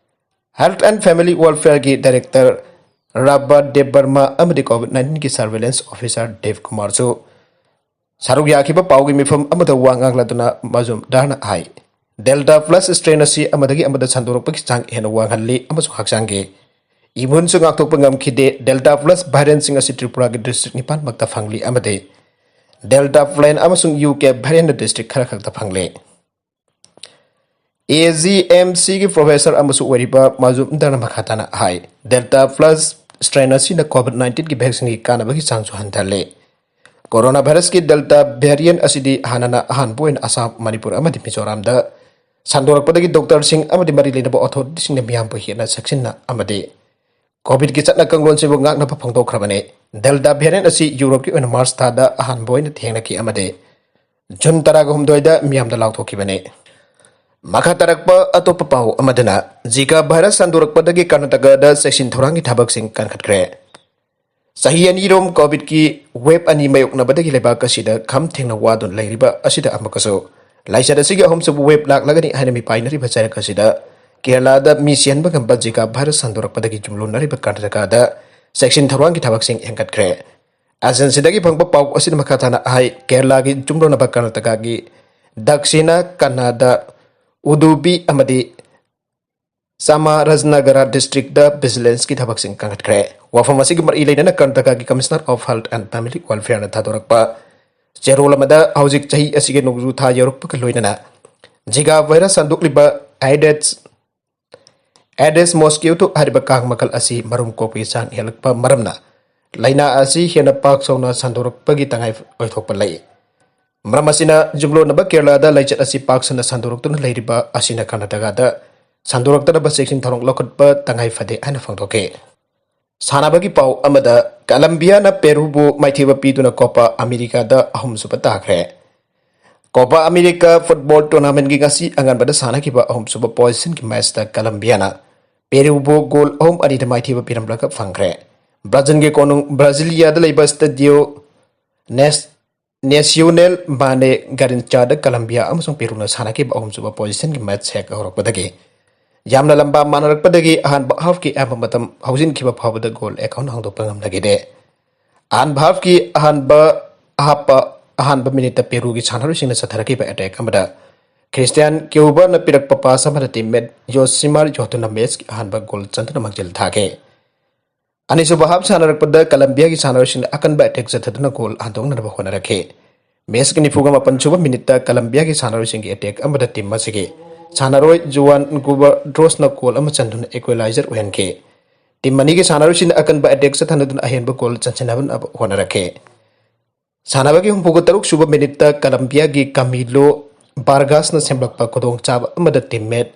Health and Family Welfareꯒꯤ director ꯔꯥꯕꯥ ꯗꯦꯕꯕꯔꯃꯥ ꯑꯃꯗꯤ ꯀꯣꯚꯤꯗ ꯅꯥꯏꯟꯇꯤꯟꯒꯤ surveillance officer ꯗꯦꯕ ꯀꯨꯃꯥꯔꯁꯨ ꯁꯔꯨꯛ ꯌꯥꯈꯤꯕ ꯄꯥꯎꯒꯤ ꯃꯤꯐꯝ ꯑꯃꯗ ꯋꯥ ꯉꯥꯡꯂꯗꯨꯅ ꯃꯖꯨꯝꯗꯥꯔꯅ ꯍꯥꯏ, ꯗꯦꯜꯇꯥ ꯄ꯭ꯂꯁ strain ꯑꯁꯤ ꯑꯃꯗꯒꯤ ꯑꯃꯗ ꯁꯟꯗꯣꯔꯛꯄꯒꯤ ꯆꯥꯡ ꯍꯦꯟꯅ ꯋꯥꯡꯍꯜꯂꯤ ꯑꯃꯁꯨꯡ ꯍꯛꯆꯥꯡꯒꯤ ꯏꯃ꯭ꯌꯨꯟꯁꯨ ꯉꯥꯛꯊꯣꯛꯄ ꯉꯝꯈꯤꯗꯦ꯫ ꯗꯦꯜꯇꯥ ꯄ꯭ꯂꯁ ꯚꯦꯔꯤꯌꯦꯟꯁꯤꯡ ꯑꯁꯤ ꯇ꯭ꯔꯤꯄꯨꯔꯥꯒꯤ district ꯅꯤꯄꯥꯟ ꯃꯛꯇ ꯐꯪꯂꯤ ꯑꯃꯗꯤ ꯗꯦꯜꯇꯥ ꯄ꯭ꯂꯦꯟ ꯑꯃꯁꯨꯡ ꯌꯨ ꯀꯦ ꯚꯦꯔꯤꯌꯦꯟꯠꯅ district ꯈꯔ ꯈꯛꯇ ꯐꯪꯂꯤ꯫ AGMCꯒꯤ professor ꯑꯃꯁꯨ ꯑꯣꯏꯔꯤꯕ ꯃꯖꯨꯝꯗꯥꯔꯅ ꯃꯈꯥ ꯇꯥꯅ ꯍꯥꯏ, ꯗꯦꯜꯇꯥ ꯄ꯭ꯂꯁ strain ꯑꯁꯤꯅ ꯀꯣꯚꯤꯗ ꯅꯥꯏꯟꯇꯤꯟꯒꯤ vaccine ꯒꯤ ꯀꯥꯟꯅꯕꯒꯤ ꯆꯥꯡꯁꯨ ꯍꯟꯊꯍꯜꯂꯤ꯫ ꯀꯣꯔꯣꯅꯥ ꯚꯥꯏꯔꯁꯀꯤ ꯗꯦꯜꯇꯥ ꯚꯦꯔꯤꯌꯦꯟꯠ ꯑꯁꯤꯗꯤ ꯍꯥꯟꯅꯅ ꯑꯍꯥꯟꯕ ꯑꯣꯏꯅ ꯑꯁꯥꯝ, ꯃꯅꯤꯄꯨꯔ ꯑꯃꯗꯤ ꯃꯤꯖꯣꯔꯥꯝꯗ ꯁꯟꯗꯣꯔꯛꯄꯗꯒꯤ ꯗꯣꯛꯇꯔꯁꯤꯡ ꯑꯃꯗꯤ ꯃꯔꯤ ꯂꯩꯅꯕ ꯑꯣꯊꯣꯔꯤꯇꯤꯁꯤꯡꯅ ꯃꯤꯌꯥꯝꯕꯨ ꯍꯦꯟꯅ ꯆꯦꯛꯁꯤꯟꯅ ꯑꯃꯗꯤ ꯀꯣꯚꯤꯗꯀꯤ ꯆꯠꯅ ꯀꯥꯡꯂꯣꯟꯁꯤꯕꯨ ꯉꯥꯛꯅꯕ ꯐꯣꯡꯗꯣꯛꯈ꯭ꯔꯕꯅꯤ꯫ ꯗꯦꯜꯇꯥ ꯚꯦꯔꯤꯌꯦꯟꯠ ꯑꯁꯤ ꯌꯨꯔꯣꯞꯀꯤ ꯑꯣꯏꯅ ꯃꯥꯔꯆ ꯊꯥꯗ ꯑꯍꯥꯟꯕ ꯑꯣꯏꯅ ꯊꯦꯡꯅꯈꯤ ꯑꯃꯗꯤ ꯖꯨꯟ ꯇꯔꯥꯒ ꯍꯨꯝꯗꯣꯏꯗ ꯃꯤꯌꯥꯝꯗ ꯂꯥꯎꯊꯣꯛꯈꯤꯕꯅꯤ꯫ ꯃꯈꯥ ꯇꯥꯔꯛꯄ ꯑꯇꯣꯞꯄ ꯄꯥꯎ ꯑꯃꯗꯅ, ꯖꯤꯀꯥ ꯚꯥꯏꯔꯁ ꯁꯟꯗꯣꯔꯛꯄꯗꯒꯤ ꯀꯔꯅꯥꯇꯀꯥꯗ ꯆꯦꯛꯁꯤꯟ ꯊꯧꯔꯥꯡꯒꯤ ꯊꯕꯛꯁꯤꯡ ꯀꯟꯈꯠꯈ꯭ꯔꯦ꯫ ꯆꯍꯤ ꯑꯅꯤꯔꯣꯝ ꯀꯣꯚꯤꯗꯀꯤ ꯋꯦꯕ ꯑꯅꯤ ꯃꯥꯌꯣꯛꯅꯕꯗꯒꯤ ꯂꯩꯕꯥꯛ ꯑꯁꯤꯗ ꯈꯝ ꯊꯦꯡꯅ ꯋꯥꯗꯨꯅ ꯂꯩꯔꯤꯕ ꯑꯁꯤꯗ ꯑꯃꯨꯛꯀꯁꯨ ꯂꯥꯏꯆꯠ ꯑꯁꯤꯒꯤ ꯑꯍꯨꯝꯁꯨꯕ ꯋꯦꯕ ꯂꯥꯛꯂꯒꯅꯤ ꯍꯥꯏꯅ ꯃꯤꯄꯥꯏꯅꯔꯤꯕ ꯆꯩꯔꯛ ꯑꯁꯤꯗ ꯀꯦꯔꯂꯥꯗ ꯃꯤ ꯁꯤꯍꯟꯕ ꯉꯝꯕ ꯖꯤꯀꯥ ꯚꯥꯏꯔꯁ ꯁꯟꯗꯣꯔꯛꯄꯗꯒꯤ ꯌꯨꯝꯂꯣꯟꯅꯔꯤꯕ ꯀꯔꯅꯥꯇꯀꯥꯗ ꯆꯦꯛꯁꯤꯟ ꯊꯧꯔꯥꯡꯒꯤ ꯊꯕꯛꯁꯤꯡ ꯍꯦꯟꯒꯠꯈ꯭ꯔꯦ꯫ ꯑꯦꯖꯦꯟꯁꯤꯗꯒꯤ ꯐꯪꯕ ꯄꯥꯎ ꯑꯁꯤꯅ ꯃꯈꯥ ꯇꯥꯅ ꯍꯥꯏ, ꯀꯦꯔꯂꯥꯒꯤ ꯌꯨꯝꯂꯣꯟꯅꯕ ꯀꯔꯅꯥꯇꯀꯥꯒꯤ ꯗꯛꯁꯤꯅ ꯀꯟꯅꯗ, ꯎꯗꯨꯄꯤ ꯑꯃꯗꯤ ꯆꯥꯃꯔꯥꯖꯅꯒꯔ ꯗꯤꯁꯇ꯭ꯔꯤꯛꯇ ꯚꯤꯖꯤꯂꯦꯟꯁꯀꯤ ꯊꯕꯛꯁꯤꯡ ꯀꯟꯈꯠꯈ꯭ꯔꯦ꯫ ꯋꯥꯐꯝ ꯑꯁꯤꯒꯤ ꯃꯔꯤ ꯂꯩꯅꯅ ꯀꯔꯅꯥꯇꯀꯥꯒꯤ Commissioner of Health and Family Welfareꯅ ꯊꯥꯗꯣꯔꯛꯄ ꯆꯦꯔꯣꯜ ꯑꯃꯗ ꯍꯧꯖꯤꯛ ꯆꯍꯤ ꯑꯁꯤꯒꯤ ꯅꯣꯡꯖꯨ ꯊꯥ ꯌꯧꯔꯛꯄꯒ ꯂꯣꯏꯅꯅ ꯖꯤꯀꯥ ꯚꯥꯏꯔꯁ ꯁꯟꯗꯣꯛꯂꯤꯕ ꯑꯦꯗꯦꯁ ꯑꯦꯗꯦꯁ ꯃꯣꯁꯀꯤꯌꯨꯇꯣ ꯍꯥꯏꯔꯤꯕ ꯀꯥꯡ ꯃꯈꯜ ꯑꯁꯤ ꯃꯔꯨꯝ ꯀꯣꯛꯄꯒꯤ ꯆꯥꯡ ꯍꯦꯜꯂꯛꯄ ꯃꯔꯝꯅ ꯂꯥꯏꯅꯥ ꯑꯁꯤ ꯍꯦꯟꯅ ꯄꯥꯛ ꯆꯥꯎꯅ ꯁꯟꯗꯣꯔꯛꯄꯒꯤ ꯇꯉꯥꯏ ꯑꯣꯏꯊꯣꯛꯄ ꯂꯩ꯫ ꯃꯔꯝ ꯑꯁꯤꯅ ꯌꯨꯝꯂꯣꯟꯅꯕ ꯀꯦꯔꯂꯥꯗ ꯂꯥꯏꯆꯠ ꯑꯁꯤ ꯄꯥꯛ ꯁꯟꯅ ꯁꯟꯗꯣꯔꯛꯇꯨꯅ ꯂꯩꯔꯤꯕ ꯑꯁꯤꯅ ꯀꯔꯅꯥꯇꯀꯥꯗ ꯁꯟꯗꯣꯔꯛꯇꯅꯕ ꯆꯦꯛꯁꯤꯟ ꯊꯧꯔꯥꯡ ꯂꯧꯈꯠꯄ ꯇꯉꯥꯏ ꯐꯗꯦ ꯍꯥꯏꯅ ꯐꯣꯡꯗꯣꯛꯈꯤ꯫ ꯁꯥꯟꯅꯕꯒꯤ ꯄꯥꯎ ꯑꯃꯗ, ꯀꯂꯝꯕꯤꯌꯥꯅ ꯄꯦꯔꯨꯕꯨ ꯃꯥꯏꯊꯤꯕ ꯄꯤꯗꯨꯅ ꯀꯣꯄꯥ ꯑꯃꯦꯔꯤꯀꯥꯗ ꯑꯍꯨꯝꯁꯨꯕ ꯇꯥꯈ꯭ꯔꯦ꯫ ꯀꯣꯄꯥ ꯑꯃꯦꯔꯤꯀꯥ ꯐꯨꯠꯕꯣꯜ ꯇꯣꯔꯅꯥꯃꯦꯟꯒꯤ ꯉꯁꯤ ꯑꯉꯟꯕꯗ ꯁꯥꯟꯅꯈꯤꯕ ꯑꯍꯨꯝꯁꯨꯕ ꯄꯣꯖꯤꯁꯟꯒꯤ ꯃꯦꯆꯇ ꯀꯂꯝꯕꯤꯌꯥꯅ ꯄꯦꯔꯨꯕꯨ ꯒꯣꯜ ꯑꯍꯨꯝ ꯑꯅꯤꯗ ꯃꯥꯏꯊꯤꯕ ꯄꯤꯔꯝꯂꯒ ꯐꯪꯈ꯭ꯔꯦ꯫ ꯕ꯭ꯔꯥꯖꯤꯜꯒꯤ ꯀꯣꯅꯨꯡ ꯕ꯭ꯔꯥꯖꯤꯂꯤꯌꯥꯗ ꯂꯩꯕ ꯁ꯭ꯇꯦꯗꯤꯑꯣ ꯅꯦꯁ-, ꯅꯦꯁꯤꯌꯣꯅꯦꯜ ꯃꯥꯅꯦ ꯒꯥꯔꯤꯟꯆꯥꯗ ꯀꯂꯝꯕꯤꯌꯥ ꯑꯃꯁꯨꯡ ꯄꯦꯔꯨꯅ ꯁꯥꯟꯅꯈꯤꯕ ꯑꯍꯨꯝꯁꯨꯕ ꯄꯣꯖꯤꯁꯟꯒꯤ ꯃꯦꯆ ꯍꯦꯛ ꯍꯧꯔꯛꯄꯗꯒꯤ ꯌꯥꯝꯅ ꯂꯝꯕꯥ ꯃꯥꯟꯅꯔꯛꯄꯗꯒꯤ ꯑꯍꯥꯟꯕ ꯍꯥꯐꯀꯤ ꯑꯌꯥꯝꯕ ꯃꯇꯝ ꯍꯧꯖꯤꯟꯈꯤꯕ ꯐꯥꯎꯕꯗ ꯒꯣꯜ ꯑꯦꯀꯥꯎꯟ ꯍꯥꯡꯗꯣꯛꯄ ꯉꯝꯅꯈꯤꯗꯦ꯫ ꯑꯍꯥꯟꯕ ꯍꯥꯐꯀꯤ ꯑꯍꯥꯟꯕ ꯍꯥꯞꯄ ꯑꯍꯥꯟꯕ ꯃꯤꯅꯤꯠꯇ ꯄꯦꯔꯨꯒꯤ ꯁꯥꯟꯅꯔꯣꯏꯁꯤꯡꯅ ꯆꯠꯊꯔꯛꯈꯤꯕ ꯑꯦꯇꯦꯛ ꯑꯃꯗ ꯈ꯭ꯔꯤꯁꯇꯤꯌꯥꯟ ꯀ꯭ꯌꯨꯕꯔꯅ ꯄꯤꯔꯛꯄ ꯄꯥꯁ ꯑꯃꯗ ꯇꯤꯝꯃꯦꯠ ꯌꯣꯁꯤꯃꯥꯔ ꯌꯣꯇꯨꯅ ꯃꯦꯆꯀꯤ ꯑꯍꯥꯟꯕ ꯒꯣꯜ ꯆꯟꯗꯨꯅ ꯃꯥꯡꯖꯤꯜ ꯊꯥꯈꯤ꯫ ꯑꯅꯤꯁꯨꯕ ꯍꯥꯞ ꯁꯥꯟꯅꯔꯛꯄꯗ ꯀꯂꯝꯕꯤꯌꯥꯒꯤ ꯁꯥꯟꯅꯔꯣꯏꯁꯤꯡꯅ ꯑꯀꯟꯕ ꯑꯦꯇꯦꯛ ꯆꯠꯊꯗꯨꯅ ꯒꯣꯜ ꯍꯟꯗꯣꯛꯅꯅꯕ ꯍꯣꯠꯅꯔꯛꯈꯤ꯫ ꯃꯦꯆꯀꯤ ꯅꯤꯐꯨꯒ ꯃꯥꯄꯟ ꯁꯨꯕ ꯃꯤꯅꯤꯠꯇ ꯀꯂꯝꯕꯤꯌꯥꯒꯤ ꯁꯥꯟꯅꯔꯣꯏꯁꯤꯡꯒꯤ ꯑꯦꯇꯦꯛ ꯑꯃꯗ ꯇꯤꯝ ꯑꯁꯤꯒꯤ ꯁꯥꯟꯅꯔꯣꯏ ꯖꯨꯋꯥꯟ ꯒꯨꯕꯔꯗ꯭ꯔꯣꯁꯅ ꯒꯣꯜ ꯑꯃ ꯆꯟꯗꯨꯅ ꯏꯀ꯭ꯋꯦꯂꯥꯏꯖꯔ ꯑꯣꯏꯍꯟꯈꯤ꯫ ꯇꯤꯝ ꯑꯅꯤꯒꯤ ꯁꯥꯟꯅꯔꯣꯏꯁꯤꯡꯅ ꯑꯀꯟꯕ ꯑꯦꯇꯦꯛ ꯆꯠꯊꯅꯗꯨꯅ ꯑꯍꯦꯟꯕ ꯒꯣꯜ ꯆꯟꯁꯤꯟꯅꯕ ꯍꯣꯠꯅꯔꯛꯈꯤ꯫ ꯁꯥꯟꯅꯕꯒꯤ ꯍꯨꯝꯐꯨꯒ ꯇꯔꯨꯛ ꯁꯨꯕ ꯃꯤꯅꯤꯠꯇ ꯀꯂꯝꯕꯤꯌꯥꯒꯤ ꯀꯥꯃꯤꯂꯣ ꯕꯥꯔꯒꯥꯁꯅ ꯁꯦꯝꯂꯛꯄ ꯈꯨꯗꯣꯡꯆꯥꯕ ꯑꯃꯗ ꯇꯤꯝꯃꯦꯠ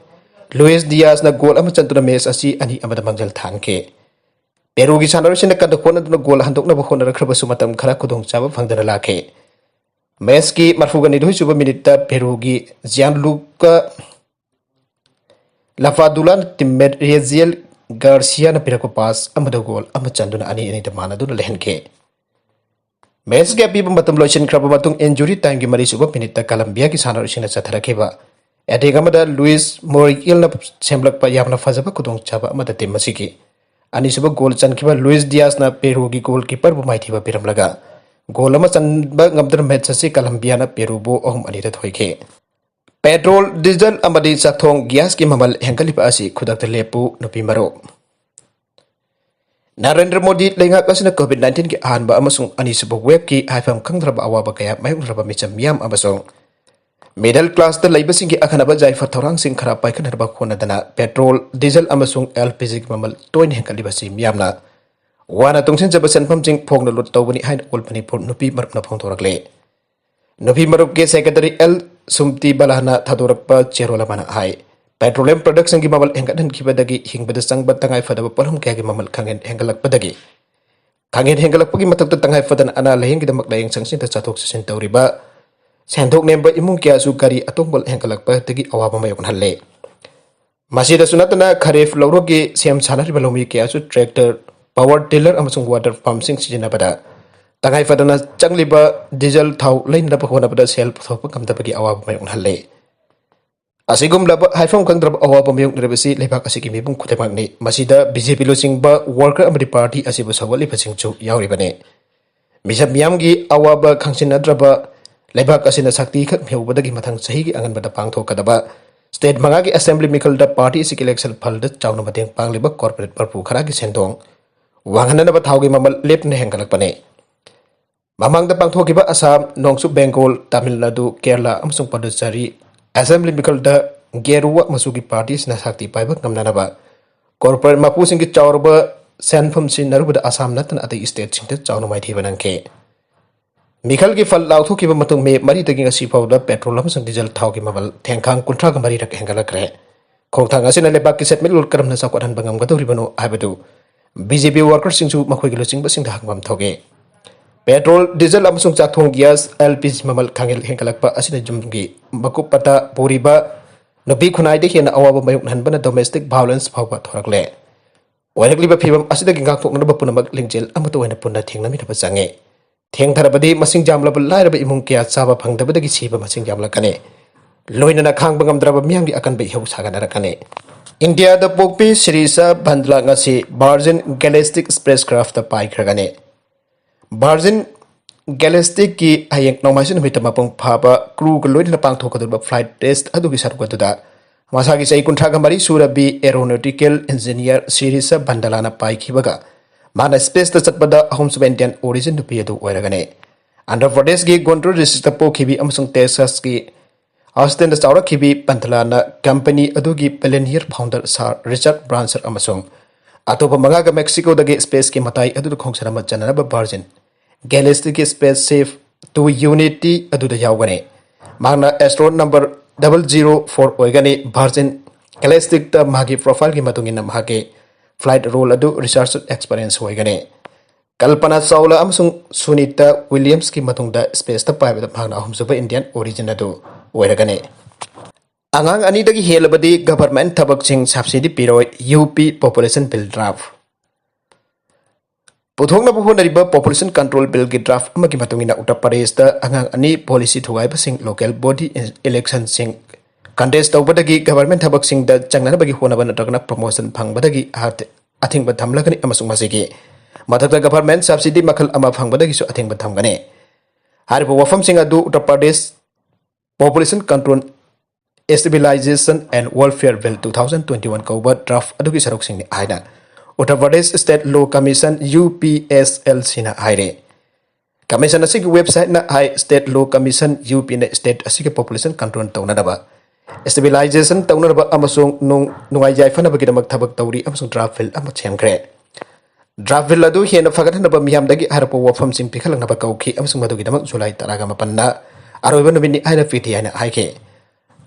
ꯂꯨꯏꯁ ꯗꯤꯌꯥꯁꯅ ꯒꯣꯜ ꯑꯃ ꯆꯟꯗꯨꯅ ꯃꯦꯆ ꯑꯁꯤ ꯑꯅꯤ ꯑꯃꯗ ꯃꯥꯡꯖꯤꯜ ꯊꯥꯍꯟꯈꯤ꯫ ꯄꯦꯔꯨꯒꯤ ꯁꯥꯟꯅꯔꯣꯏꯁꯤꯡꯅ ꯀꯟꯅ ꯍꯣꯠꯅꯗꯨꯅ ꯒꯣꯜ ꯍꯟꯗꯣꯛꯅꯕ ꯍꯣꯠꯅꯔꯛꯈ꯭ꯔꯕꯁꯨ ꯃꯇꯝ ꯈꯔ ꯈꯨꯗꯣꯡꯆꯥꯕ ꯐꯪꯗꯅ ꯂꯥꯛꯈꯤ꯫ ꯃꯦꯠꯁꯀꯤ ꯃꯔꯐꯨꯒ ꯅꯤꯊꯣꯏ ꯁꯨꯕ ꯃꯤꯅꯤꯠꯇ ꯄꯦꯔꯨꯒꯤ ꯖꯤꯌꯥꯟꯂꯨꯀ ꯂꯐꯥꯗꯨꯂꯥꯅ ꯇꯤꯝꯃꯦꯠ ꯔꯦꯖꯤꯌꯦꯜ ꯒꯥꯔꯁꯤꯌꯥꯅ ꯄꯤꯔꯛꯄ ꯄꯥꯁ ꯑꯃꯗ ꯒꯣꯜ ꯑꯃ ꯆꯟꯗꯨꯅ ꯑꯅꯤ ꯑꯅꯤꯗ ꯃꯥꯟꯅꯗꯨꯅ ꯂꯩꯍꯟꯈꯤ꯫ ꯃꯦꯠꯁꯀꯤ ꯑꯄꯤꯕ ꯃꯇꯝ ꯂꯣꯏꯁꯤꯟꯈ꯭ꯔꯕ ꯃꯇꯨꯡ, ꯏꯟꯖꯨꯔꯤ ꯇꯥꯏꯝꯒꯤ ꯃꯔꯤꯁꯨꯕ ꯃꯤꯅꯤꯠꯇ ꯀꯂꯝꯕꯤꯌꯥꯒꯤ ꯁꯥꯟꯅꯔꯣꯏꯁꯤꯡꯅ ꯆꯠꯊꯔꯛꯈꯤꯕ ꯑꯦꯇꯦꯛ ꯑꯃꯗ ꯂꯨꯏꯁ ꯃꯣꯔꯤꯀꯦꯜꯅ ꯁꯦꯝꯂꯛꯄ ꯌꯥꯝꯅ ꯐꯖꯕ ꯈꯨꯗꯣꯡꯆꯥꯕ ꯑꯃꯗ ꯇꯤꯝ ꯑꯁꯤꯒꯤ ꯑꯅꯤꯁꯨꯕ ꯒꯣꯜ ꯆꯟꯈꯤꯕ ꯂꯨꯏꯁ ꯗꯤꯌꯥꯁꯅ ꯄꯦꯔꯨꯒꯤ ꯒꯣꯜꯀꯤꯄꯔꯕꯨ ꯃꯥꯏꯊꯤꯕ ꯄꯤꯔꯝꯂꯒ, ꯒꯣꯜ ꯑꯃ ꯆꯟꯕ ꯉꯝꯗꯅ ꯃꯦꯠꯁ ꯑꯁꯤ ꯀꯂꯝꯕꯤꯌꯥꯅ ꯄꯦꯔꯨꯕꯨ ꯑꯍꯨꯝ ꯑꯅꯤꯗ ꯊꯣꯏꯈꯤ꯫ ꯄꯦꯇ꯭ꯔꯣꯜ, ꯗꯤꯖꯜ ꯑꯃꯗꯤ ꯆꯥꯛꯊꯣꯡ ꯒ꯭ꯌꯥꯁꯀꯤ ꯃꯃꯜ ꯍꯦꯟꯒꯠꯂꯤꯕ ꯑꯁꯤ ꯈꯨꯗꯛꯇ ꯂꯦꯞꯄꯨ, ꯅꯨꯄꯤ ꯃꯔꯨꯞ꯫ ꯅꯔꯦꯟꯗ꯭ꯔ ꯃꯣꯗꯤ ꯂꯩꯉꯥꯛ ꯑꯁꯤꯅ ꯀꯣꯚꯤꯗ ꯅꯥꯏꯟꯇꯤꯟꯒꯤ ꯑꯍꯥꯟꯕ ꯑꯃꯁꯨꯡ ꯑꯅꯤꯁꯨꯕ ꯋꯦꯕꯀꯤ ꯍꯥꯏꯐꯝ ꯈꯪꯗ꯭ꯔꯕ ꯑꯋꯥꯕ ꯀꯌꯥ ꯃꯥꯌꯣꯛꯅꯔꯕ ꯃꯤꯆꯝ ꯃꯤꯌꯥꯝ ꯑꯃꯁꯨꯡ ꯃꯤꯗꯜ ꯀ꯭ꯂꯥꯁꯇ ꯂꯩꯕꯁꯤꯡꯒꯤ ꯑꯈꯟꯅꯕ ꯌꯥꯏꯐ ꯊꯧꯔꯥꯡꯁꯤꯡ ꯈꯔ ꯄꯥꯏꯈꯠꯅꯅꯕ ꯍꯣꯠꯅꯗꯅ ꯄꯦꯇ꯭ꯔꯣꯜ, ꯗꯤꯖꯜ ꯑꯃꯁꯨꯡ ꯑꯦꯜ ꯄꯤ ꯖꯤꯒꯤ ꯃꯃꯜ ꯇꯣꯏꯅ ꯍꯦꯟꯒꯠꯂꯤꯕꯁꯤ ꯃꯤꯌꯥꯝꯅ ꯋꯥꯅ ꯇꯨꯡꯁꯤꯟꯖꯕ ꯁꯦꯟꯐꯝꯁꯤꯡ ꯐꯣꯡꯅ ꯂꯨꯠ ꯇꯧꯕꯅꯤ ꯍꯥꯏꯅ ꯑꯣꯜ ꯃꯅꯤꯄꯨꯔ ꯅꯨꯄꯤ ꯃꯔꯨꯞꯅ ꯐꯣꯡꯗꯣꯔꯛꯂꯤ꯫ ꯅꯨꯄꯤ ꯃꯔꯨꯞꯀꯤ ꯁꯦꯀ꯭ꯔꯦꯇꯔꯤ ꯑꯦꯜ ꯁꯨꯝꯇꯤ ꯕꯂꯥꯅ ꯊꯥꯗꯣꯔꯛꯄ ꯆꯦꯔꯣꯜ ꯑꯃꯅ ꯍꯥꯏ, ꯄꯦꯇ꯭ꯔꯣꯂꯤꯌꯝ ꯄ꯭ꯔꯗꯛꯁꯤꯡꯒꯤ ꯃꯃꯜ ꯍꯦꯟꯒꯠꯍꯟꯈꯤꯕꯗꯒꯤ ꯍꯤꯡꯕꯗ ꯆꯪꯕ ꯇꯉꯥꯏ ꯐꯗꯕ ꯄꯣꯠꯂꯝ ꯀꯌꯥꯒꯤ ꯃꯃꯜ ꯈꯪꯍꯦꯟ ꯍꯦꯟꯒꯠꯂꯛꯄꯗꯒꯤ, ꯈꯪꯍꯦꯟ ꯍꯦꯟꯒꯠꯂꯛꯄꯒꯤ ꯃꯊꯛꯇ ꯇꯉꯥꯏ ꯐꯗꯅ ꯑꯅꯥ ꯂꯥꯌꯦꯡꯒꯤꯗꯃꯛ ꯂꯥꯌꯦꯡ ꯁꯪꯁꯤꯡꯗ ꯆꯠꯊꯣꯛ ꯆꯠꯁꯤꯟ ꯇꯧꯔꯤꯕ ꯁꯦꯟꯊꯣꯛ ꯅꯦꯝꯕ ꯏꯃꯨꯡ ꯀꯌꯥꯁꯨ ꯒꯥꯔꯤ ꯑꯇꯣꯡꯕ ꯍꯦꯟꯒꯠꯂꯛꯄꯗꯒꯤ ꯑꯋꯥꯕ ꯃꯥꯌꯣꯛꯅꯍꯜꯂꯦ꯫ ꯃꯁꯤꯗꯁꯨ ꯅꯠꯇꯅ ꯈꯔꯤꯐ ꯂꯧꯔꯣꯛꯀꯤ ꯁꯦꯝ ꯁꯥꯅꯔꯤꯕ ꯂꯧꯃꯤ ꯀꯌꯥꯁꯨ ꯇ꯭ꯔꯦꯛꯇꯔ, ꯄꯥꯋꯔ ꯇꯤꯂꯔ ꯑꯃꯁꯨꯡ ꯋꯥꯇꯔ ꯄꯝꯁꯤꯡ ꯁꯤꯖꯤꯟꯅꯕꯗ ꯇꯉꯥꯏ ꯐꯗꯅ ꯆꯪꯂꯤꯕ ꯗꯤꯖꯜ ꯊꯥꯎ ꯂꯩꯅꯅꯕ ꯍꯣꯠꯅꯕꯗ ꯁꯦꯜ ꯄꯨꯊꯣꯛꯄ ꯉꯝꯗꯕꯒꯤ ꯑꯋꯥꯕ ꯃꯥꯌꯣꯛꯅꯍꯜꯂꯦ꯫ ꯑꯁꯤꯒꯨꯝꯂꯕ ꯍꯥꯏꯐꯝ ꯈꯪꯗ꯭ꯔꯕ ꯑꯋꯥꯕ ꯃꯥꯌꯣꯛꯅꯔꯤꯕꯁꯤ ꯂꯩꯕꯥꯛ ꯑꯁꯤꯒꯤ ꯃꯤꯄꯨꯝ ꯈꯨꯗꯤꯡꯃꯛꯅꯤ꯫ ꯃꯁꯤꯗ ꯕꯤ ꯖꯦ ꯄꯤ ꯂꯨꯆꯤꯡꯕ ꯋꯥꯔꯀꯔ ꯑꯃꯗꯤ ꯄꯥꯔꯇꯤ ꯑꯁꯤꯕꯨ ꯁꯧꯒꯠꯂꯤꯕꯁꯤꯡꯁꯨ ꯌꯥꯎꯔꯤꯕꯅꯤ꯫ ꯃꯤꯁꯛ ꯃꯤꯌꯥꯝꯒꯤ ꯑꯋꯥꯕ ꯈꯪꯁꯤꯟꯅꯗ꯭ꯔꯕ ꯂꯩꯕꯥꯛ ꯑꯁꯤꯅ ꯁꯛꯇꯤ ꯈꯛ ꯃꯤꯍꯧꯕꯗꯒꯤ ꯃꯊꯪ ꯆꯍꯤꯒꯤ ꯑꯉꯟꯕꯗ ꯄꯥꯡꯊꯣꯛꯀꯗꯕ ꯁ꯭ꯇꯦꯠ ꯃꯉꯥꯒꯤ ꯑꯦꯁꯦꯝꯕ꯭ꯂꯤ ꯃꯤꯈꯜꯗ ꯄꯥꯔꯇꯤ ꯑꯁꯤꯒꯤ ꯏꯂꯦꯛꯁꯟ ꯐꯜꯗ ꯆꯥꯎꯅ ꯃꯇꯦꯡ ꯄꯥꯡꯂꯤꯕ ꯀꯣꯔꯄꯣꯔꯦꯠ ꯃꯔꯐꯨ ꯈꯔꯒꯤ ꯁꯦꯟꯗꯣꯡ ꯋꯥꯡꯍꯟꯅꯅꯕ ꯊꯥꯎꯒꯤ ꯃꯃꯜ ꯂꯦꯞꯇꯅ ꯍꯦꯟꯒꯠꯂꯛꯄꯅꯤ꯫ ꯃꯃꯥꯡꯗ ꯄꯥꯡꯊꯣꯛꯈꯤꯕ ꯑꯁꯥꯝ, ꯅꯣꯡꯆꯨꯞ ꯕꯦꯡꯒꯣꯜ, ꯇꯥꯃꯤꯜ ꯅꯥꯗꯨ, ꯀꯦꯔꯂꯥ ꯑꯃꯁꯨꯡ ꯄꯗꯨꯆꯦꯔꯤ ꯑꯦꯁꯦꯝꯕ꯭ꯂꯤ ꯃꯤꯈꯜꯗ ꯒꯦꯔꯨꯋꯥ ꯃꯆꯨꯒꯤ ꯄꯥꯔꯇꯤꯁꯤꯡꯅ ꯁꯛꯇꯤ ꯄꯥꯏꯕ ꯉꯝꯅꯅꯕ ꯀꯣꯔꯄꯣꯔꯦꯠ ꯃꯄꯨꯁꯤꯡꯒꯤ ꯆꯥꯎꯔꯕ ꯁꯦꯟꯐꯝ ꯁꯤꯖꯤꯟꯅꯔꯨꯕꯗ ꯑꯁꯥꯝ ꯅꯠꯇꯅ ꯑꯇꯩ ꯁ꯭ꯇꯦꯠꯁꯤꯡꯗ ꯆꯥꯎꯅ ꯃꯥꯏꯊꯤꯕ ꯅꯪꯈꯤ꯫ ꯃꯤꯈꯜꯒꯤ ꯐꯜ ꯂꯥꯎꯊꯣꯛꯈꯤꯕ ꯃꯇꯨꯡ ꯃꯦ ꯃꯔꯤꯗꯒꯤ ꯉꯁꯤ ꯐꯥꯎꯕꯗ ꯄꯦꯇ꯭ꯔꯣꯜ ꯑꯃꯁꯨꯡ ꯗꯤꯖꯜ ꯊꯥꯎꯒꯤ ꯃꯃꯜ ꯊꯦꯡꯈꯥꯡ ꯀꯨꯟꯊ꯭ꯔꯥꯒ ꯃꯔꯤꯔꯛ ꯍꯦꯟꯒꯠꯂꯛꯈ꯭ꯔꯦ꯫ ꯈꯣꯡꯊꯥꯡ ꯑꯁꯤꯅ ꯂꯩꯕꯥꯛꯀꯤ ꯁꯦꯟꯃꯤꯠꯂꯣꯟ ꯀꯔꯝꯅ ꯆꯥꯎꯈꯠꯍꯟꯕ ꯉꯝꯒꯗꯧꯔꯤꯕꯅꯣ ꯍꯥꯏꯕꯗꯨ ꯕꯤ ꯖꯦ ꯄꯤ ꯋꯥꯔꯀꯔꯁꯤꯡꯁꯨ ꯃꯈꯣꯏꯒꯤ ꯂꯨꯆꯤꯡꯕꯁꯤꯡꯗ ꯍꯪꯐꯝ ꯊꯣꯛꯏ꯫ ꯄꯦꯇ꯭ꯔꯣꯜ, ꯗꯤꯖꯜ ꯑꯃꯁꯨꯡ ꯆꯥꯛꯊꯣꯡ ꯒ꯭ꯌꯥꯁ, ꯑꯦꯜ ꯄꯤ ꯖꯤ, ꯃꯃꯜ ꯈꯪꯍꯦꯟ ꯍꯦꯟꯒꯠꯂꯛꯄ ꯑꯁꯤꯅ ꯌꯨꯝꯒꯤ ꯃꯀꯨꯞ ꯃꯇꯥ ꯄꯨꯔꯤꯕ ꯅꯨꯄꯤ ꯈꯨꯟꯅꯥꯏꯗ ꯍꯦꯟꯅ ꯑꯋꯥꯕ ꯃꯥꯌꯣꯛꯅꯍꯟꯕꯅ domestic violence ꯐꯥꯎꯕ ꯊꯣꯔꯛꯂꯦ꯫ ꯑꯣꯏꯔꯛꯂꯤꯕ ꯐꯤꯚꯝ ꯑꯁꯤꯗꯒꯤ ꯉꯥꯛꯊꯣꯛꯅꯅꯕ ꯄꯨꯝꯅꯃꯛ ꯂꯤꯡꯖꯦꯜ ꯑꯃꯠꯇ ꯑꯣꯏꯅ ꯄꯨꯟꯅ ꯊꯦꯡꯅꯃꯤꯟꯅꯕ ꯆꯪꯉꯤ꯫ ꯊꯦꯡꯊꯔꯕꯗꯤ ꯃꯁꯤꯡ ꯌꯥꯝꯂꯕ ꯂꯥꯏꯔꯕ ꯏꯃꯨꯡ ꯀꯌꯥ ꯆꯥꯕ ꯐꯪꯗꯕꯗꯒꯤ ꯁꯤꯕ ꯃꯁꯤꯡ ꯌꯥꯝꯂꯛꯀꯅꯤ꯫ ꯂꯣꯏꯅꯅ ꯈꯥꯡꯕ ꯉꯝꯗ꯭ꯔꯕ ꯃꯤꯌꯥꯝꯒꯤ ꯑꯀꯟꯕ ꯏꯍꯧ ꯁꯥꯒꯠꯅꯔꯛꯀꯅꯤ꯫ ꯏꯟꯗꯤꯌꯥꯗ ꯄꯣꯛꯄꯤ ꯁꯤꯔꯤꯁꯥ ꯕꯟꯗꯂꯥ ꯉꯁꯤ Virgin Galactic spacecraft ꯄꯥꯏꯈ꯭ꯔꯒꯅꯤ꯫ Virgin Galacticꯀꯤ ꯍꯌꯦꯡ ꯅꯣꯡꯃꯥꯏꯖꯤꯡ ꯅꯨꯃꯤꯠꯇ ꯃꯄꯨꯡ ꯐꯥꯕ crewꯒ ꯂꯣꯏꯅꯅ ꯄꯥꯡꯊꯣꯛꯀꯗꯧꯔꯤꯕ flight test ꯑꯗꯨꯒꯤ ꯁꯔꯨꯛ ꯑꯗꯨꯗ ꯃꯁꯥꯒꯤ ꯆꯍꯤ ꯀꯨꯟꯊ꯭ꯔꯥꯒ ꯃꯔꯤ ꯁꯨꯔꯕꯤ aeronautical engineer ꯁꯤꯔꯤꯁꯥ ꯕꯟꯗꯂꯥꯅ ꯄꯥꯏꯈꯤꯕꯒ ꯃꯥꯅ spaceꯇ ꯆꯠꯄꯗ ꯑꯍꯨꯝꯁꯨꯕ Indian origin ꯅꯨꯄꯤ ꯑꯗꯨ ꯑꯣꯏꯔꯒꯅꯤ꯫ ꯑꯟꯙ꯭ꯔ ꯄ꯭ꯔꯗꯦꯁꯀꯤ ꯒꯨꯟꯇꯨꯔ districtꯇ ꯄꯣꯛꯈꯤꯕꯤ ꯑꯃꯁꯨꯡ Texasꯀꯤ Austinꯗ ꯆꯥꯎꯔꯛꯈꯤꯕꯤ ꯕꯟꯗꯂꯥꯅ company ꯑꯗꯨꯒꯤ billionaire founder Sir Richard Branson ꯑꯃꯁꯨꯡ ꯑꯇꯣꯞꯄ ꯃꯉꯥꯒ Mexicoꯗꯒꯤ spaceꯀꯤ ꯃꯇꯥꯏ ꯑꯗꯨꯗ ꯈꯣꯡꯁꯥꯟ ꯑꯃ ꯆꯠꯅꯅꯕ Virgin Galacticꯀꯤ spaceship to Unity ꯑꯗꯨꯗ ꯌꯥꯎꯒꯅꯤ꯫ ꯃꯍꯥꯛꯅ astronaut number double zero four ꯑꯣꯏꯒꯅꯤ꯫ Virgin Galacticꯇ ꯃꯍꯥꯛꯀꯤ profileꯒꯤ ꯃꯇꯨꯡ ꯏꯟꯅ ꯃꯍꯥꯛꯀꯤ flight role ꯑꯗꯨ research experience ꯑꯣꯏꯒꯅꯤ꯫ ꯀꯜꯄꯅꯥ ꯆꯥꯎꯂꯥ ꯑꯃꯁꯨꯡ ꯁꯨꯅꯤꯇꯥ ꯋꯤꯂꯤꯌꯝꯁꯀꯤ ꯃꯇꯨꯡꯗ spaceꯇ ꯄꯥꯏꯕꯗ ꯃꯍꯥꯛꯅ ꯑꯍꯨꯝꯁꯨꯕ Indian origin ꯑꯗꯨ ꯑꯣꯏꯔꯒꯅꯤ꯫ ꯑꯉꯥꯡ ꯑꯅꯤꯗꯒꯤ ꯍꯦꯜꯂꯕꯗꯤ government ꯊꯕꯛꯁꯤꯡ subsidy ꯄꯤꯔꯣꯏ, ꯌꯨ ꯄꯤ Population Bill draft꯫ ꯄꯨꯊꯣꯛꯅꯕ ꯍꯣꯠꯅꯔꯤꯕ Population Control Billꯒꯤ draft ꯑꯃꯒꯤ ꯃꯇꯨꯡ ꯏꯟꯅ ꯎꯠꯇꯔ ꯄ꯭ꯔꯗꯦꯁꯇ ꯑꯉꯥꯡ ꯑꯅꯤ policy ꯊꯨꯒꯥꯏꯕꯁꯤꯡ local body electionꯁꯤꯡ contest ꯇꯧꯕꯗꯒꯤ government ꯊꯕꯛꯁꯤꯡꯗ ꯆꯪꯅꯅꯕꯒꯤ ꯍꯣꯠꯅꯕ ꯅꯠꯇ꯭ꯔꯒꯅ promotion ꯐꯪꯕꯗꯒꯤ ꯑꯍꯥ-, ꯑꯊꯤꯡꯕ ꯊꯝꯂꯒꯅꯤ ꯑꯃꯁꯨꯡ ꯃꯁꯤꯒꯤ ꯃꯊꯛꯇ government subsidy ꯃꯈꯜ ꯑꯃ ꯐꯪꯕꯗꯒꯤꯁꯨ ꯑꯊꯤꯡꯕ ꯊꯝꯒꯅꯤ꯫ ꯍꯥꯏꯔꯤꯕ ꯋꯥꯐꯝꯁꯤꯡ ꯑꯗꯨ Uttar Pradesh Population Control Stabilization and Welfare Bill two thousand twenty-one ꯀꯧꯕ draft ꯑꯗꯨꯒꯤ ꯁꯔꯨꯛꯁꯤꯡꯅꯤ ꯍꯥꯏꯅ Uttar Pradesh State Law Commission, UPSLCꯅ ꯍꯥꯏꯔꯦ꯫ Commission ꯑꯁꯤꯒꯤ websiteꯅ ꯍꯥꯏ, State Law Commission, UPꯅ state ꯑꯁꯤꯒꯤ population control ꯇꯧꯅꯅꯕ, stabilization ꯇꯧꯅꯅꯕ ꯑꯃꯁꯨꯡ ꯅꯨꯡ-, ꯅꯨꯡꯉꯥꯏ ꯌꯥꯏꯐꯅꯕꯒꯤꯗꯃꯛ ꯊꯕꯛ ꯇꯧꯔꯤ ꯑꯃꯁꯨꯡ draft bill ꯑꯃ ꯁꯦꯝꯈ꯭ꯔꯦ꯫ Draft bill ꯑꯗꯨ ꯍꯦꯟꯅ ꯐꯒꯠꯍꯟꯅꯕ ꯃꯤꯌꯥꯝꯗꯒꯤ ꯍꯥꯏꯔꯛꯄ ꯋꯥꯐꯝꯁꯤꯡ ꯄꯤꯈꯠꯂꯛꯅꯕ ꯀꯧꯈꯤ ꯑꯃꯁꯨꯡ ꯃꯗꯨꯒꯤꯗꯃꯛ ꯖꯨꯂꯥꯏ ꯇꯔꯥꯒ ꯃꯥꯄꯟꯅ ꯑꯔꯣꯏꯕ ꯅꯨꯃꯤꯠꯅꯤ ꯍꯥꯏꯅ ꯄꯤꯊꯤ ꯍꯥꯏꯅ ꯍꯥꯏꯈꯤ꯫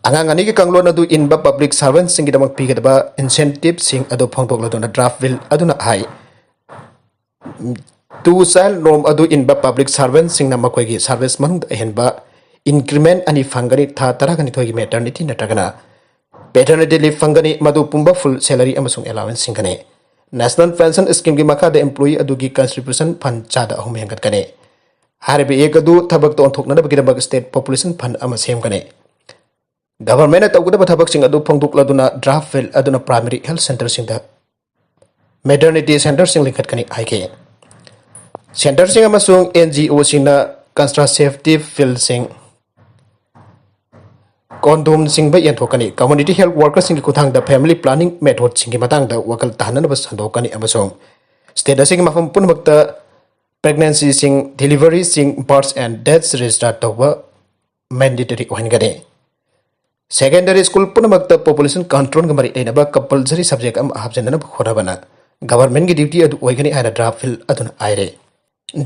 ꯑꯉꯥꯡ ꯑꯅꯤꯒꯤ ꯀꯥꯡꯂꯣꯟ ꯑꯗꯨ ꯏꯟꯕ public servantꯁꯤꯡꯒꯤꯗꯃꯛ ꯄꯤꯒꯗꯕ incentiveꯁꯤꯡ ꯑꯗꯨ ꯐꯣꯡꯗꯣꯛꯂꯗꯨꯅ draft bill ꯑꯗꯨꯅ ꯍꯥꯏ, Two child norm ꯑꯗꯨ ꯏꯟꯕ public servantꯁꯤꯡꯅ ꯃꯈꯣꯏꯒꯤ service ꯃꯅꯨꯡꯗ ꯑꯍꯦꯟꯕ increment ꯑꯅꯤ ꯐꯪꯒꯅꯤ꯫ ꯊꯥ ꯇꯔꯥꯅꯤꯊꯣꯏꯒꯤ maternity ꯅꯠꯇ꯭ꯔꯒꯅ paternity leave ꯐꯪꯒꯅꯤ꯫ ꯃꯗꯨ ꯄꯨꯝꯕ full salary ꯑꯃꯁꯨꯡ allowance ꯁꯤꯡꯒꯅꯤ꯫ National Pension Schemeꯒꯤ ꯃꯈꯥꯗ employee ꯑꯗꯨꯒꯤ contribution fund ꯆꯥꯗ ꯑꯍꯨꯝ ꯍꯦꯟꯒꯠꯀꯅꯤ꯫ ꯍꯥꯏꯔꯤꯕ act ꯑꯗꯨ ꯊꯕꯛꯇ ꯑꯣꯟꯊꯣꯛꯅꯅꯕꯒꯤꯗꯃꯛ state population fund ꯑꯃ ꯁꯦꯝꯒꯅꯤ꯫ Governmentꯅ ꯇꯧꯒꯗꯕ ꯊꯕꯛꯁꯤꯡ ꯑꯗꯨ ꯐꯣꯡꯗꯣꯛꯂꯗꯨꯅ draft bill ꯑꯗꯨꯅ primary health centreꯁꯤꯡꯗ maternity centreꯁꯤꯡ ꯂꯤꯡꯈꯠꯀꯅꯤ ꯍꯥꯏꯈꯤ꯫ Centreꯁꯤꯡ ꯑꯃꯁꯨꯡ NGOꯁꯤꯡꯅ contraceptive pillꯁꯤꯡ, condomꯁꯤꯡꯕ ꯌꯦꯟꯊꯣꯛꯀꯅꯤ꯫ Community health workerꯁꯤꯡꯒꯤ ꯈꯨꯠꯊꯥꯡꯗ family planning methodꯁꯤꯡꯒꯤ ꯃꯇꯥꯡꯗ ꯋꯥꯈꯜ ꯇꯥꯍꯟꯅꯅꯕ ꯁꯟꯗꯣꯛꯀꯅꯤ ꯑꯃꯁꯨꯡ state ꯑꯁꯤꯒꯤ ꯃꯐꯝ ꯄꯨꯝꯅꯃꯛꯇ pregnancyꯁꯤꯡ, deliveryꯁꯤꯡ, births and deaths register ꯇꯧꯕ mandatory ꯑꯣꯏꯍꯟꯒꯅꯤ꯫ Secondary school ꯄꯨꯝꯅꯃꯛꯇ population controlꯒ ꯃꯔꯤ ꯂꯩꯅꯕ compulsory subject ꯑꯃ ꯍꯥꯞꯆꯤꯟꯅꯅꯕ ꯍꯣꯠꯅꯕꯅ governmentꯀꯤ duty ꯑꯗꯨ ꯑꯣꯏꯒꯅꯤ ꯍꯥꯏꯅ draft bill ꯑꯗꯨꯅ ꯍꯥꯏꯔꯦ꯫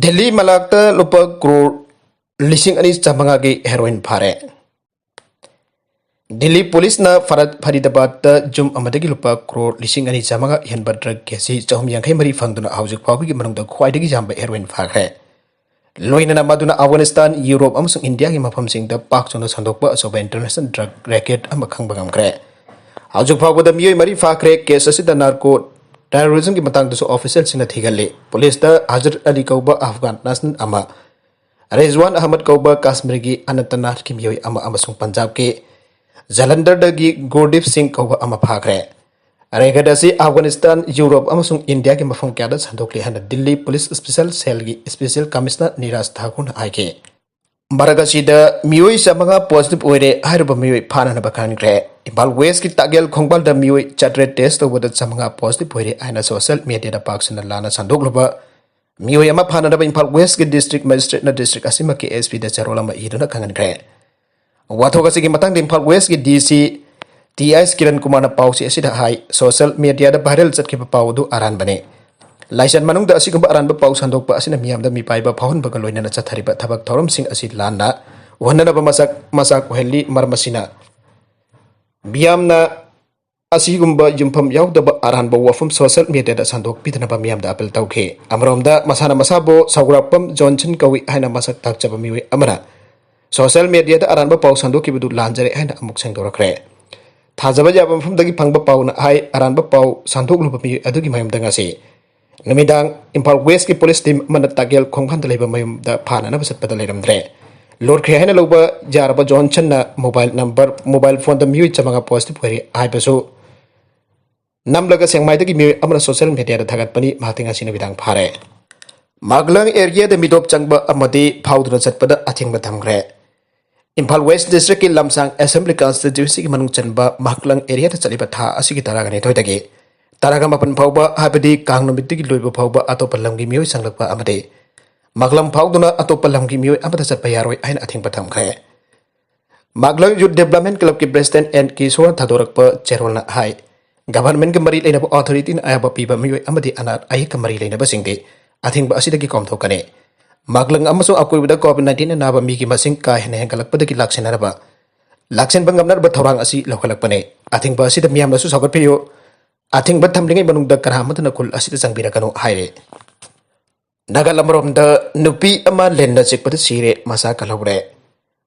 ꯗꯤꯜꯂꯤ ꯃꯂꯥꯛꯇ ꯂꯨꯄꯥ ꯀ꯭ꯔꯣꯔ ꯂꯤꯁꯤꯡ ꯑꯅꯤ ꯆꯥꯃꯉꯥꯒꯤ heroin ꯐꯥꯔꯦ꯫ ꯗꯤꯜꯂꯤ ꯄꯨꯂꯤꯁꯅ ꯐꯔ-, ꯐꯔꯤꯗꯕꯥꯗꯇ ꯌꯨꯝ ꯑꯃꯗꯒꯤ ꯂꯨꯄꯥ ꯀ꯭ꯔꯣꯔ ꯂꯤꯁꯤꯡ ꯑꯅꯤ ꯆꯥꯃꯉꯥ ꯍꯦꯟꯕ drug ꯀꯦꯖꯤ ꯆꯍꯨꯝ ꯌꯥꯡꯈꯩ ꯃꯔꯤ ꯐꯪꯗꯨꯅ ꯍꯧꯖꯤꯛ ꯐꯥꯎꯕꯒꯤ ꯃꯅꯨꯡꯗ ꯈ꯭ꯋꯥꯏꯗꯒꯤ ꯌꯥꯝꯕ heroin ꯐꯥꯈ꯭ꯔꯦ꯫ ꯂꯣꯏꯅꯅ ꯃꯗꯨꯅ ꯑꯐꯒꯥꯅꯤꯁꯇꯥꯟ, ꯌꯨꯔꯣꯞ ꯑꯃꯁꯨꯡ ꯏꯟꯗꯤꯌꯥꯒꯤ ꯃꯐꯝꯁꯤꯡꯗ ꯄꯥꯛ ꯆꯥꯎꯅ ꯁꯟꯗꯣꯛꯄ ꯑꯆꯧꯕ international drug racket ꯑꯃ ꯈꯪꯕ ꯉꯝꯈ꯭ꯔꯦ꯫ ꯍꯧꯖꯤꯛ ꯐꯥꯎꯕꯗ ꯃꯤꯑꯣꯏ ꯃꯔꯤ ꯐꯥꯈ꯭ꯔꯦ꯫ Case ꯑꯁꯤꯗ narco terrorismꯒꯤ ꯃꯇꯥꯡꯗꯁꯨ officialꯁꯤꯡꯅ ꯊꯤꯒꯜꯂꯤ꯫ ꯄꯨꯂꯤꯁꯇ ꯍꯖꯔꯠ ꯑꯂꯤ ꯀꯧꯕ ꯑꯐꯒꯥꯟ national ꯑꯃ, ꯔꯤꯖꯋꯥꯟ ꯑꯍꯃꯗ ꯀꯧꯕ ꯀꯥꯁꯃꯤꯔꯒꯤ ꯑꯅꯟꯇꯅꯥꯒꯀꯤ ꯃꯤꯑꯣꯏ ꯑꯃ ꯑꯃꯁꯨꯡ ꯄꯟꯖꯥꯕꯀꯤ ꯖꯂꯟꯙꯔꯗꯒꯤ ꯒꯨꯔꯗꯤꯞ ꯁꯤꯡ ꯀꯧꯕ ꯑꯃ ꯐꯥꯈ꯭ꯔꯦ꯫ Racket ꯑꯁꯤ ꯑꯐꯒꯥꯅꯤꯁꯇꯥꯟ, ꯌꯨꯔꯣꯞ ꯑꯃꯁꯨꯡ ꯏꯟꯗꯤꯌꯥꯒꯤ ꯃꯐꯝ ꯀꯌꯥꯗ ꯁꯟꯗꯣꯛꯂꯤ ꯍꯥꯏꯅ Delhi police special cellꯒꯤ special commissioner Neeraj ꯊꯥꯀꯨꯔꯅ ꯍꯥꯏꯈꯤ꯫ ꯃꯔꯛ ꯑꯁꯤꯗ ꯃꯤꯑꯣꯏ ꯆꯥꯃꯉꯥ positive ꯑꯣꯏꯔꯦ꯫ ꯍꯥꯏꯔꯤꯕ ꯃꯤꯑꯣꯏ ꯐꯥꯅꯅꯕ ꯈꯟꯈ꯭ꯔꯦ꯫ ꯏꯝꯐꯥꯜ Westꯀꯤ ꯇꯥꯒꯦꯜ ꯈꯣꯡꯕꯥꯜꯗ ꯃꯤꯑꯣꯏ ꯆꯥꯇ꯭ꯔꯦꯠ test ꯇꯧꯕꯗ ꯆꯥꯃꯉꯥ positive ꯑꯣꯏꯔꯦ ꯍꯥꯏꯅ social mediaꯗ ꯄꯥꯛ ꯁꯟꯅ ꯂꯥꯟꯅ ꯁꯟꯗꯣꯛꯂꯨꯕ ꯃꯤꯑꯣꯏ ꯑꯃ ꯐꯥꯅꯅꯕ ꯏꯝꯐꯥꯜ Westꯀꯤ district magistrateꯅ district ꯑꯁꯤꯃꯛꯀꯤ SPꯗ ꯆꯦꯔꯣꯜ ꯑꯃ ꯏꯗꯨꯅ ꯈꯪꯍꯟꯈ꯭ꯔꯦ꯫ ꯋꯥꯊꯣꯛ ꯑꯁꯤꯒꯤ ꯃꯇꯥꯡꯗ ꯏꯝꯐꯥꯜ Westꯀꯤ DC ꯇꯤ ꯑꯩꯆ ꯀꯤꯔꯟ ꯀꯨꯃꯥꯔꯅ ꯄꯥꯎꯆꯦ ꯑꯁꯤꯗ ꯍꯥꯏ, social mediaꯗ viral ꯆꯠꯈꯤꯕ ꯄꯥꯎ ꯑꯗꯨ ꯑꯔꯥꯟꯕꯅꯤ꯫ ꯂꯥꯏꯁꯟ ꯃꯅꯨꯡꯗ ꯑꯁꯤꯒꯨꯝꯕ ꯑꯔꯥꯟꯕ ꯄꯥꯎ ꯁꯟꯗꯣꯛꯄ ꯑꯁꯤꯅ ꯃꯤꯌꯥꯝꯗ ꯃꯤꯄꯥꯏꯕ ꯐꯥꯎꯍꯟꯕꯒ ꯂꯣꯏꯅꯅ ꯆꯠꯊꯔꯤꯕ ꯊꯕꯛ ꯊꯧꯔꯝꯁꯤꯡ ꯑꯁꯤ ꯂꯥꯟꯅ ꯎꯍꯟꯅꯅꯕ ꯃꯁꯛ ꯃꯆꯥꯛ ꯑꯣꯏꯍꯜꯂꯤ꯫ ꯃꯔꯝ ꯑꯁꯤꯅ ꯃꯤꯌꯥꯝꯅ ꯑꯁꯤꯒꯨꯝꯕ ꯌꯨꯝꯐꯝ ꯌꯥꯎꯗꯕ ꯑꯔꯥꯟꯕ ꯋꯥꯐꯝ ꯁꯣꯁꯤꯌꯦꯜ ꯃꯤꯗꯤꯌꯥꯗ ꯁꯟꯗꯣꯛꯄꯤꯗꯅꯕ ꯃꯤꯌꯥꯝꯗ ꯑꯄꯤꯜ ꯇꯧꯈꯤ꯫ ꯑꯃꯔꯣꯝꯗ, ꯃꯁꯥꯅ ꯃꯁꯥꯕꯨ ꯁꯧꯒ꯭ꯔꯥꯛꯄꯝ ꯖꯣꯟꯁꯟ ꯀꯧꯏ ꯍꯥꯏꯅ ꯃꯁꯛ ꯇꯥꯛꯆꯕ ꯃꯤꯑꯣꯏ ꯑꯃꯅ ꯁꯣꯁꯤꯌꯦꯜ ꯃꯤꯗꯤꯌꯥꯗ ꯑꯔꯥꯟꯕ ꯄꯥꯎ ꯁꯟꯗꯣꯛꯈꯤꯕꯗꯨ ꯂꯥꯟꯖꯔꯦ ꯍꯥꯏꯅ ꯑꯃꯨꯛ ꯁꯦꯡꯗꯣꯔꯛꯈ꯭ꯔꯦ꯫ ꯊꯥꯖꯕ ꯌꯥꯕ ꯃꯐꯝꯗꯒꯤ ꯐꯪꯕ ꯄꯥꯎꯅ ꯍꯥꯏ, ꯑꯔꯥꯟꯕ ꯄꯥꯎ ꯁꯟꯗꯣꯛꯂꯨꯕ ꯃꯤꯑꯣꯏ ꯑꯗꯨꯒꯤ ꯃꯌꯨꯝꯗ ꯉꯁꯤ ꯅꯨꯃꯤꯗꯥꯡ ꯏꯝꯐꯥꯜ ꯋꯦꯁꯀꯤ ꯄꯨꯂꯤꯁ ꯇꯤꯝ ꯑꯃꯅ ꯇꯥꯒꯦꯜ ꯈꯣꯡꯕꯥꯟꯗ ꯂꯩꯕ ꯃꯌꯨꯝꯗ ꯐꯥꯅꯅꯕ ꯆꯠꯄꯗ ꯂꯩꯔꯝꯗ꯭ꯔꯦ꯫ ꯂꯣꯠꯈ꯭ꯔꯦ ꯍꯥꯏꯅ ꯂꯧꯕ ꯌꯥꯔꯕ ꯖꯣꯟꯁꯟꯅ ꯃꯣꯕꯥꯏꯜ ꯅꯝꯕꯔ, ꯃꯣꯕꯥꯏꯜ ꯐꯣꯟꯗ ꯃꯤꯑꯣꯏ ꯆꯥꯃꯉꯥ ꯄꯣꯖꯤꯇꯤꯚ ꯑꯣꯏꯔꯦ ꯍꯥꯏꯕꯁꯨ ꯅꯝꯂꯒ ꯁꯦꯡꯃꯥꯏꯗꯒꯤ ꯃꯤꯑꯣꯏ ꯑꯃꯅ ꯁꯣꯁꯤꯌꯦꯜ ꯃꯤꯗꯤꯌꯥꯗ ꯊꯥꯒꯠꯄꯅꯤ꯫ ꯃꯍꯥꯛꯇꯤ ꯉꯁꯤ ꯅꯨꯃꯤꯗꯥꯡ ꯐꯥꯔꯦ꯫ ꯃꯥꯒꯂꯪ ꯑꯦꯔꯤꯌꯥꯗ ꯃꯤꯇꯣꯞ ꯆꯪꯕ ꯑꯃꯗꯤ ꯐꯥꯎꯗꯨꯅ ꯆꯠꯄꯗ ꯑꯊꯤꯡꯕ ꯊꯝꯈ꯭ꯔꯦ꯫ ꯏꯝꯐꯥꯜ ꯋꯦꯁ ꯗꯤꯁꯇ꯭ꯔꯤꯛꯀꯤ ꯂꯝꯁꯥꯡ ꯑꯦꯁꯦꯝꯕ꯭ꯂꯤ ꯀꯟꯁꯇꯤꯇ꯭ꯌꯨꯟꯁꯤꯒꯤ ꯃꯅꯨꯡ ꯆꯟꯕ ꯃꯥꯒꯂꯪ ꯑꯦꯔꯤꯌꯥꯗ ꯆꯠꯂꯤꯕ ꯊꯥ ꯑꯁꯤꯒꯤ ꯇꯔꯥꯒ ꯅꯤꯊꯣꯏꯗꯒꯤ ꯇꯔꯥꯒ ꯃꯥꯄꯟ ꯐꯥꯎꯕ, ꯍꯥꯏꯕꯗꯤ ꯀꯥꯡ ꯅꯨꯃꯤꯠꯇꯒꯤ ꯂꯣꯏꯕ ꯐꯥꯎꯕ ꯑꯇꯣꯞꯄ ꯂꯝꯒꯤ ꯃꯤꯑꯣꯏ ꯆꯪꯂꯛꯄ ꯑꯃꯗꯤ ꯃꯥꯒꯂꯪ ꯐꯥꯎꯗꯨꯅ ꯑꯇꯣꯞꯄ ꯂꯝꯒꯤ ꯃꯤꯑꯣꯏ ꯑꯃꯠꯇ ꯆꯠꯄ ꯌꯥꯔꯣꯏ ꯍꯥꯏꯅ ꯑꯊꯤꯡꯕ ꯊꯝꯈ꯭ꯔꯦ꯫ ꯃꯥꯒꯂꯪ ꯌꯨꯠ ꯗꯦꯕꯂꯞꯃꯦꯟ ꯀ꯭ꯂꯕꯀꯤ ꯄ꯭ꯔꯦꯁꯤꯗꯦꯟꯠ ꯑꯦꯟ ꯀꯤꯁꯣꯔ ꯊꯥꯗꯣꯔꯛꯄ ꯆꯦꯔꯣꯜꯅ ꯍꯥꯏ, ꯒꯚꯔꯟꯃꯦꯟꯠꯀ ꯃꯔꯤ ꯂꯩꯅꯕ ꯑꯣꯊꯣꯔꯤꯇꯤꯅ ꯑꯌꯥꯕ ꯄꯤꯕ ꯃꯤꯑꯣꯏ ꯑꯃꯗꯤ ꯑꯅꯥ ꯑꯌꯦꯛꯀ ꯃꯔꯤ ꯂꯩꯅꯕꯁꯤꯡꯗꯤ ꯑꯊꯤꯡꯕ ꯑꯁꯤꯗꯒꯤ ꯀꯣꯝꯊꯣꯛꯀꯅꯤ꯫ ꯃꯥꯒꯂꯪ ꯑꯃꯁꯨꯡ ꯑꯀꯣꯏꯕꯗ ꯀꯣꯚꯤꯗ ꯅꯥꯏꯟꯇꯤꯟ ꯑꯅꯥꯕ ꯃꯤꯒꯤ ꯃꯁꯤꯡ ꯀꯥ ꯍꯦꯟꯅ ꯍꯦꯟꯒꯠꯂꯛꯄꯗꯒꯤ ꯂꯥꯛꯁꯤꯟꯅꯅꯕ, ꯂꯥꯛꯁꯤꯟꯕ ꯉꯝꯅꯅꯕ ꯊꯧꯔꯥꯡ ꯑꯁꯤ ꯂꯧꯈꯠꯂꯛꯄꯅꯤ꯫ ꯑꯊꯤꯡꯕ ꯑꯁꯤꯗ ꯃꯤꯌꯥꯝꯅꯁꯨ ꯁꯧꯒꯠꯄꯤꯌꯨ꯫ ꯑꯊꯤꯡꯕ ꯊꯝꯂꯤꯉꯩ ꯃꯅꯨꯡꯗ ꯀꯅꯥ ꯑꯃꯠꯇꯅ ꯈꯨꯜ ꯑꯁꯤꯗ ꯆꯪꯕꯤꯔꯛꯀꯅꯨ ꯍꯥꯏꯔꯤ꯫ ꯅꯥꯒꯥꯂꯦꯟ ꯑꯃꯔꯣꯝꯗ ꯅꯨꯄꯤ ꯑꯃ ꯂꯤꯟꯅ ꯆꯤꯛꯄꯗ ꯁꯤꯔꯦ, ꯃꯆꯥ ꯀꯜꯍꯧꯔꯦ꯫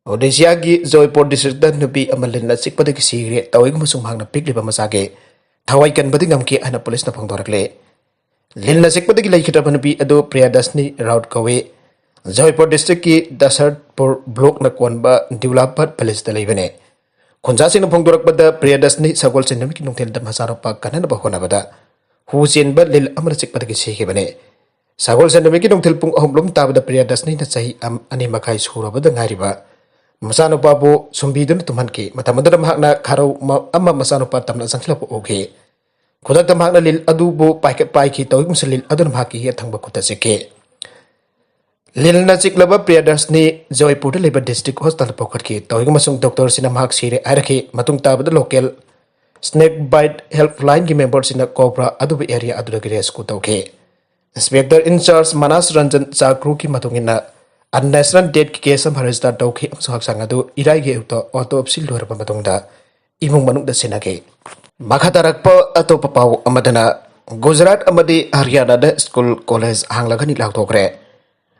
ꯑꯣꯗꯤꯁꯥꯒꯤ ꯖꯣꯏꯄꯨꯔ ꯗꯤꯁꯇ꯭ꯔꯤꯛꯇ ꯅꯨꯄꯤ ꯑꯃ ꯂꯤꯟꯅ ꯆꯤꯛꯄꯗꯒꯤ ꯁꯤꯔꯦ꯫ ꯇꯧꯏꯒꯨꯝꯕꯁꯨꯡ ꯃꯍꯥꯛꯅ ꯄꯤꯛꯂꯤꯕ ꯃꯆꯥꯒꯤ ꯊꯋꯥꯏ ꯀꯟꯕꯗꯤ ꯉꯝꯈꯤ ꯍꯥꯏꯅ ꯄꯨꯂꯤꯁꯅ ꯐꯣꯡꯗꯣꯔꯛꯂꯦ꯫ ꯂꯤꯟꯅ ꯆꯤꯛꯄꯗꯒꯤ ꯂꯩꯈꯤꯗ꯭ꯔꯕ ꯅꯨꯄꯤ ꯑꯗꯨ ꯄ꯭ꯔꯤꯌꯥꯗꯁꯅꯤ ꯔꯥꯎꯠ ꯀꯧꯏ꯫ ꯖꯣꯏꯄꯨꯔ ꯗꯤꯁꯇ꯭ꯔꯤꯛꯀꯤ ꯗꯁꯔꯠꯄꯨꯔ ꯕ꯭ꯂꯣꯛꯅ ꯀꯣꯟꯕ ꯗꯤꯎꯂꯥꯄꯠ ꯚꯤꯂꯦꯖꯇ ꯂꯩꯕꯅꯤ꯫ ꯈꯨꯟꯖꯥꯁꯤꯡꯅ ꯐꯣꯡꯗꯣꯔꯛꯄꯗ ꯄ꯭ꯔꯤꯌꯥꯗꯁꯅꯤ ꯁꯒꯣꯜꯁꯦꯟ ꯅꯨꯃꯤꯠꯀꯤ ꯅꯨꯡꯊꯤꯜꯗ ꯃꯆꯥꯅꯨꯄꯥ ꯀꯟꯅꯅꯕ ꯍꯣꯠꯅꯕꯗ ꯍꯨ ꯆꯦꯟꯕ ꯂꯤꯟ ꯑꯃꯅ ꯆꯤꯛꯄꯗꯒꯤ ꯁꯤꯈꯤꯕꯅꯤ꯫ ꯁꯒꯣꯜꯁꯦꯟ ꯅꯨꯃꯤꯠꯀꯤ ꯅꯨꯡꯊꯤꯜ ꯄꯨꯡ ꯑꯍꯨꯝ ꯂꯣꯝ ꯇꯥꯕꯗ ꯄ꯭ꯔꯤꯌꯥꯗꯁꯅꯤꯅ ꯆꯍꯤ ꯑꯝ-, ꯑꯅꯤ ꯃꯈꯥꯏ ꯁꯨꯔꯕꯗ ꯉꯥꯏꯔꯤꯕ ꯃꯆꯥꯅꯨꯄꯥꯕꯨ ꯁꯨꯝꯕꯤꯗꯨꯅ ꯇꯨꯝꯍꯟꯈꯤ꯫ ꯃꯇꯝ ꯑꯗꯨꯗ ꯃꯍꯥꯛꯅ ꯈꯥꯔꯧ ꯃ-, ꯑꯃ ꯃꯆꯥꯅꯨꯄꯥ ꯇꯝꯅ ꯆꯪꯁꯤꯜꯂꯛꯄ ꯎꯈꯤ꯫ ꯈꯨꯗꯛꯇ ꯃꯍꯥꯛꯅ ꯂꯤꯟ ꯑꯗꯨꯕꯨ ꯄꯥꯏꯈꯠ-, ꯄꯥꯏꯈꯤ꯫ ꯇꯧꯏꯒꯨꯝꯕꯁꯨ ꯂꯤꯟ ꯑꯗꯨꯅ ꯃꯍꯥꯛꯀꯤ ꯍꯦꯛ ꯊꯪꯕ ꯈꯨꯠꯇ ꯆꯤꯛꯈꯤ꯫ ꯂꯤꯟꯅ ꯆꯤꯛꯂꯕ ꯄ꯭ꯔꯤꯌꯥꯗꯔꯁꯅꯤ ꯖꯣꯏꯄꯨꯔꯗ ꯂꯩꯕ ꯗꯤꯁꯇ꯭ꯔꯤꯛ ꯍꯣꯁꯄꯤꯇꯥꯜꯗ ꯄꯨꯈꯠꯈꯤ꯫ ꯇꯧꯏꯒꯨꯝꯕꯁꯨꯡ ꯗꯣꯛꯇꯔꯁꯤꯡꯅ ꯃꯍꯥꯛ ꯁꯤꯔꯦ ꯍꯥꯏꯔꯛꯈꯤ꯫ ꯃꯇꯨꯡ ꯇꯥꯕꯗ ꯂꯣꯀꯦꯜ ꯁ꯭ꯅꯦꯛ ꯕꯥꯏꯠ ꯍꯦꯜꯞꯂꯥꯏꯟꯒꯤ ꯃꯦꯝꯕꯔꯁꯤꯡꯅ ꯀꯣꯕ꯭ꯔꯥ ꯑꯗꯨꯕꯨ ꯑꯦꯔꯤꯌꯥ ꯑꯗꯨꯗꯒꯤ ꯔꯦꯁꯀ꯭ꯌꯨ ꯇꯧꯈꯤ꯫ ꯏꯟꯁꯄꯦꯛꯇꯔ ꯏꯟꯆꯥꯔꯖ ꯃꯅꯥꯁ ꯔꯟꯖꯟ ꯆꯥꯀ꯭ꯔꯨꯒꯤ ꯃꯇꯨꯡ ꯏꯟꯅ, ꯑꯟꯅꯦꯆꯔꯦꯜ ꯗꯦꯠꯀꯤ ꯀꯦꯁ ꯑꯃ ꯔꯦꯖꯤꯁꯇꯔ ꯇꯧꯈꯤ ꯑꯃꯁꯨꯡ ꯍꯛꯆꯥꯡ ꯑꯗꯨ ꯏꯔꯥꯏꯒꯤ ꯑꯌꯨꯛꯇ ꯑꯣꯇꯣꯞꯁꯤ ꯂꯣꯏꯔꯕ ꯃꯇꯨꯡꯗ ꯏꯃꯨꯡ ꯃꯅꯨꯡꯗ ꯁꯤꯟꯅꯈꯤ꯫ ꯃꯈꯥ ꯇꯥꯔꯛꯄ ꯑꯇꯣꯞꯄ ꯄꯥꯎ ꯑꯃꯗꯅ, ꯒꯨꯖꯔꯥꯠ ꯑꯃꯗꯤ ꯍꯔꯤꯌꯥꯅꯥꯗ ꯁ꯭ꯀꯨꯜ ꯀꯣꯂꯦꯖ ꯍꯥꯡꯂꯒꯅꯤ ꯂꯥꯎꯊꯣꯛꯈ꯭ꯔꯦ꯫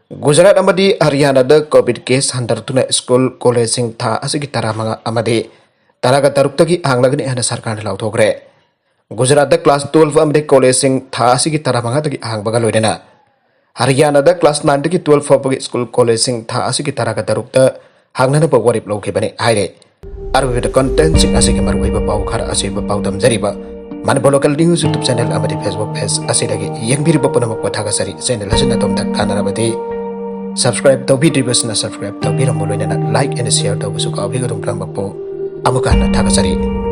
ꯒꯨꯖꯔꯥꯠ ꯑꯃꯗꯤ ꯍꯔꯤꯌꯥꯅꯥꯗ ꯀꯣꯚꯤꯗ ꯀꯦꯁ ꯍꯟꯊꯔꯛꯇꯨꯅ ꯁ꯭ꯀꯨꯜ ꯀꯣꯂꯦꯖꯁꯤꯡ ꯊꯥ ꯑꯁꯤꯒꯤ ꯇꯔꯥꯃꯉꯥ ꯑꯃꯗꯤ ꯇꯔꯥꯒ ꯇꯔꯨꯛꯇꯒꯤ ꯍꯥꯡꯂꯒꯅꯤ ꯍꯥꯏꯅ ꯁꯔꯀꯥꯔꯅ ꯂꯥꯎꯊꯣꯛꯈ꯭ꯔꯦ꯫ ꯒꯨꯖꯔꯥꯠꯇ ꯀ꯭ꯂꯥꯁ ꯇꯨꯋꯦꯜꯐ ꯑꯃꯗꯤ ꯀꯣꯂꯦꯖꯁꯤꯡ ꯊꯥ ꯑꯁꯤꯒꯤ ꯇꯔꯥꯃꯉꯥꯗꯒꯤ ꯍꯥꯡꯕꯒ ꯂꯣꯏꯅꯅ ꯍꯔꯤꯌꯥꯅꯥꯗ ꯀ꯭ꯂꯥꯁ ꯅꯥꯏꯟꯗꯒꯤ ꯇꯨꯋꯦꯜꯐ ꯐꯥꯎꯕꯒꯤ ꯁ꯭ꯀꯨꯜ ꯀꯣꯂꯦꯖꯁꯤꯡ ꯊꯥ ꯑꯁꯤꯒꯤ ꯇꯔꯥꯒ ꯇꯔꯨꯛꯇ ꯍꯥꯡꯅꯅꯕ ꯋꯥꯔꯦꯞ ꯂꯧꯈꯤꯕꯅꯤ ꯍꯥꯏꯔꯦ꯫ ꯑꯔꯣꯏꯕꯗ ꯀꯟꯇꯦꯟꯠꯁꯤꯡ ꯑꯁꯤꯒꯤ ꯃꯔꯨꯑꯣꯏꯕ ꯄꯥꯎ ꯈꯔ ꯑꯁꯤꯕ ꯄꯥꯎꯗꯝꯖꯔꯤꯕ ꯃꯅꯤꯄꯨꯔ ꯂꯣꯀꯦꯜ ꯅ꯭ꯌꯨꯁ ꯌꯨꯇ꯭ꯌꯨꯕ ꯆꯦꯅꯦꯜ ꯑꯃꯗꯤ ꯐꯦꯁꯕꯨꯛ ꯄꯦꯖ ꯑꯁꯤꯗꯒꯤ ꯌꯦꯡꯕꯤꯔꯤꯕ ꯄꯨꯝꯅꯃꯛꯄꯨ ꯊꯥꯒꯠꯆꯔꯤ꯫ ꯆꯦꯅꯦꯜ ꯑꯁꯤꯅ ꯑꯗꯣꯝꯗ ꯀꯥꯟꯅꯔꯕꯗꯤ ꯁꯕꯁꯀ꯭ꯔꯥꯏꯕ ꯇꯧꯕꯤꯗ꯭ꯔꯤꯕꯁꯤꯅ ꯁꯕꯁꯀ꯭ꯔꯥꯏꯕ ꯇꯧꯕꯤꯔꯝꯃꯨ, ꯂꯣꯏꯅꯅ ꯂꯥꯏꯛ ꯑꯦꯟ ꯁꯤꯌꯔ ꯇꯧꯕꯁꯨ ꯀꯥꯎꯕꯤꯒꯅꯨ꯫ ꯄꯨꯝꯅꯃꯛꯄꯨ ꯑꯃꯨꯛꯀ ꯍꯟꯅ ꯊꯥꯒꯠꯆꯔꯤ꯫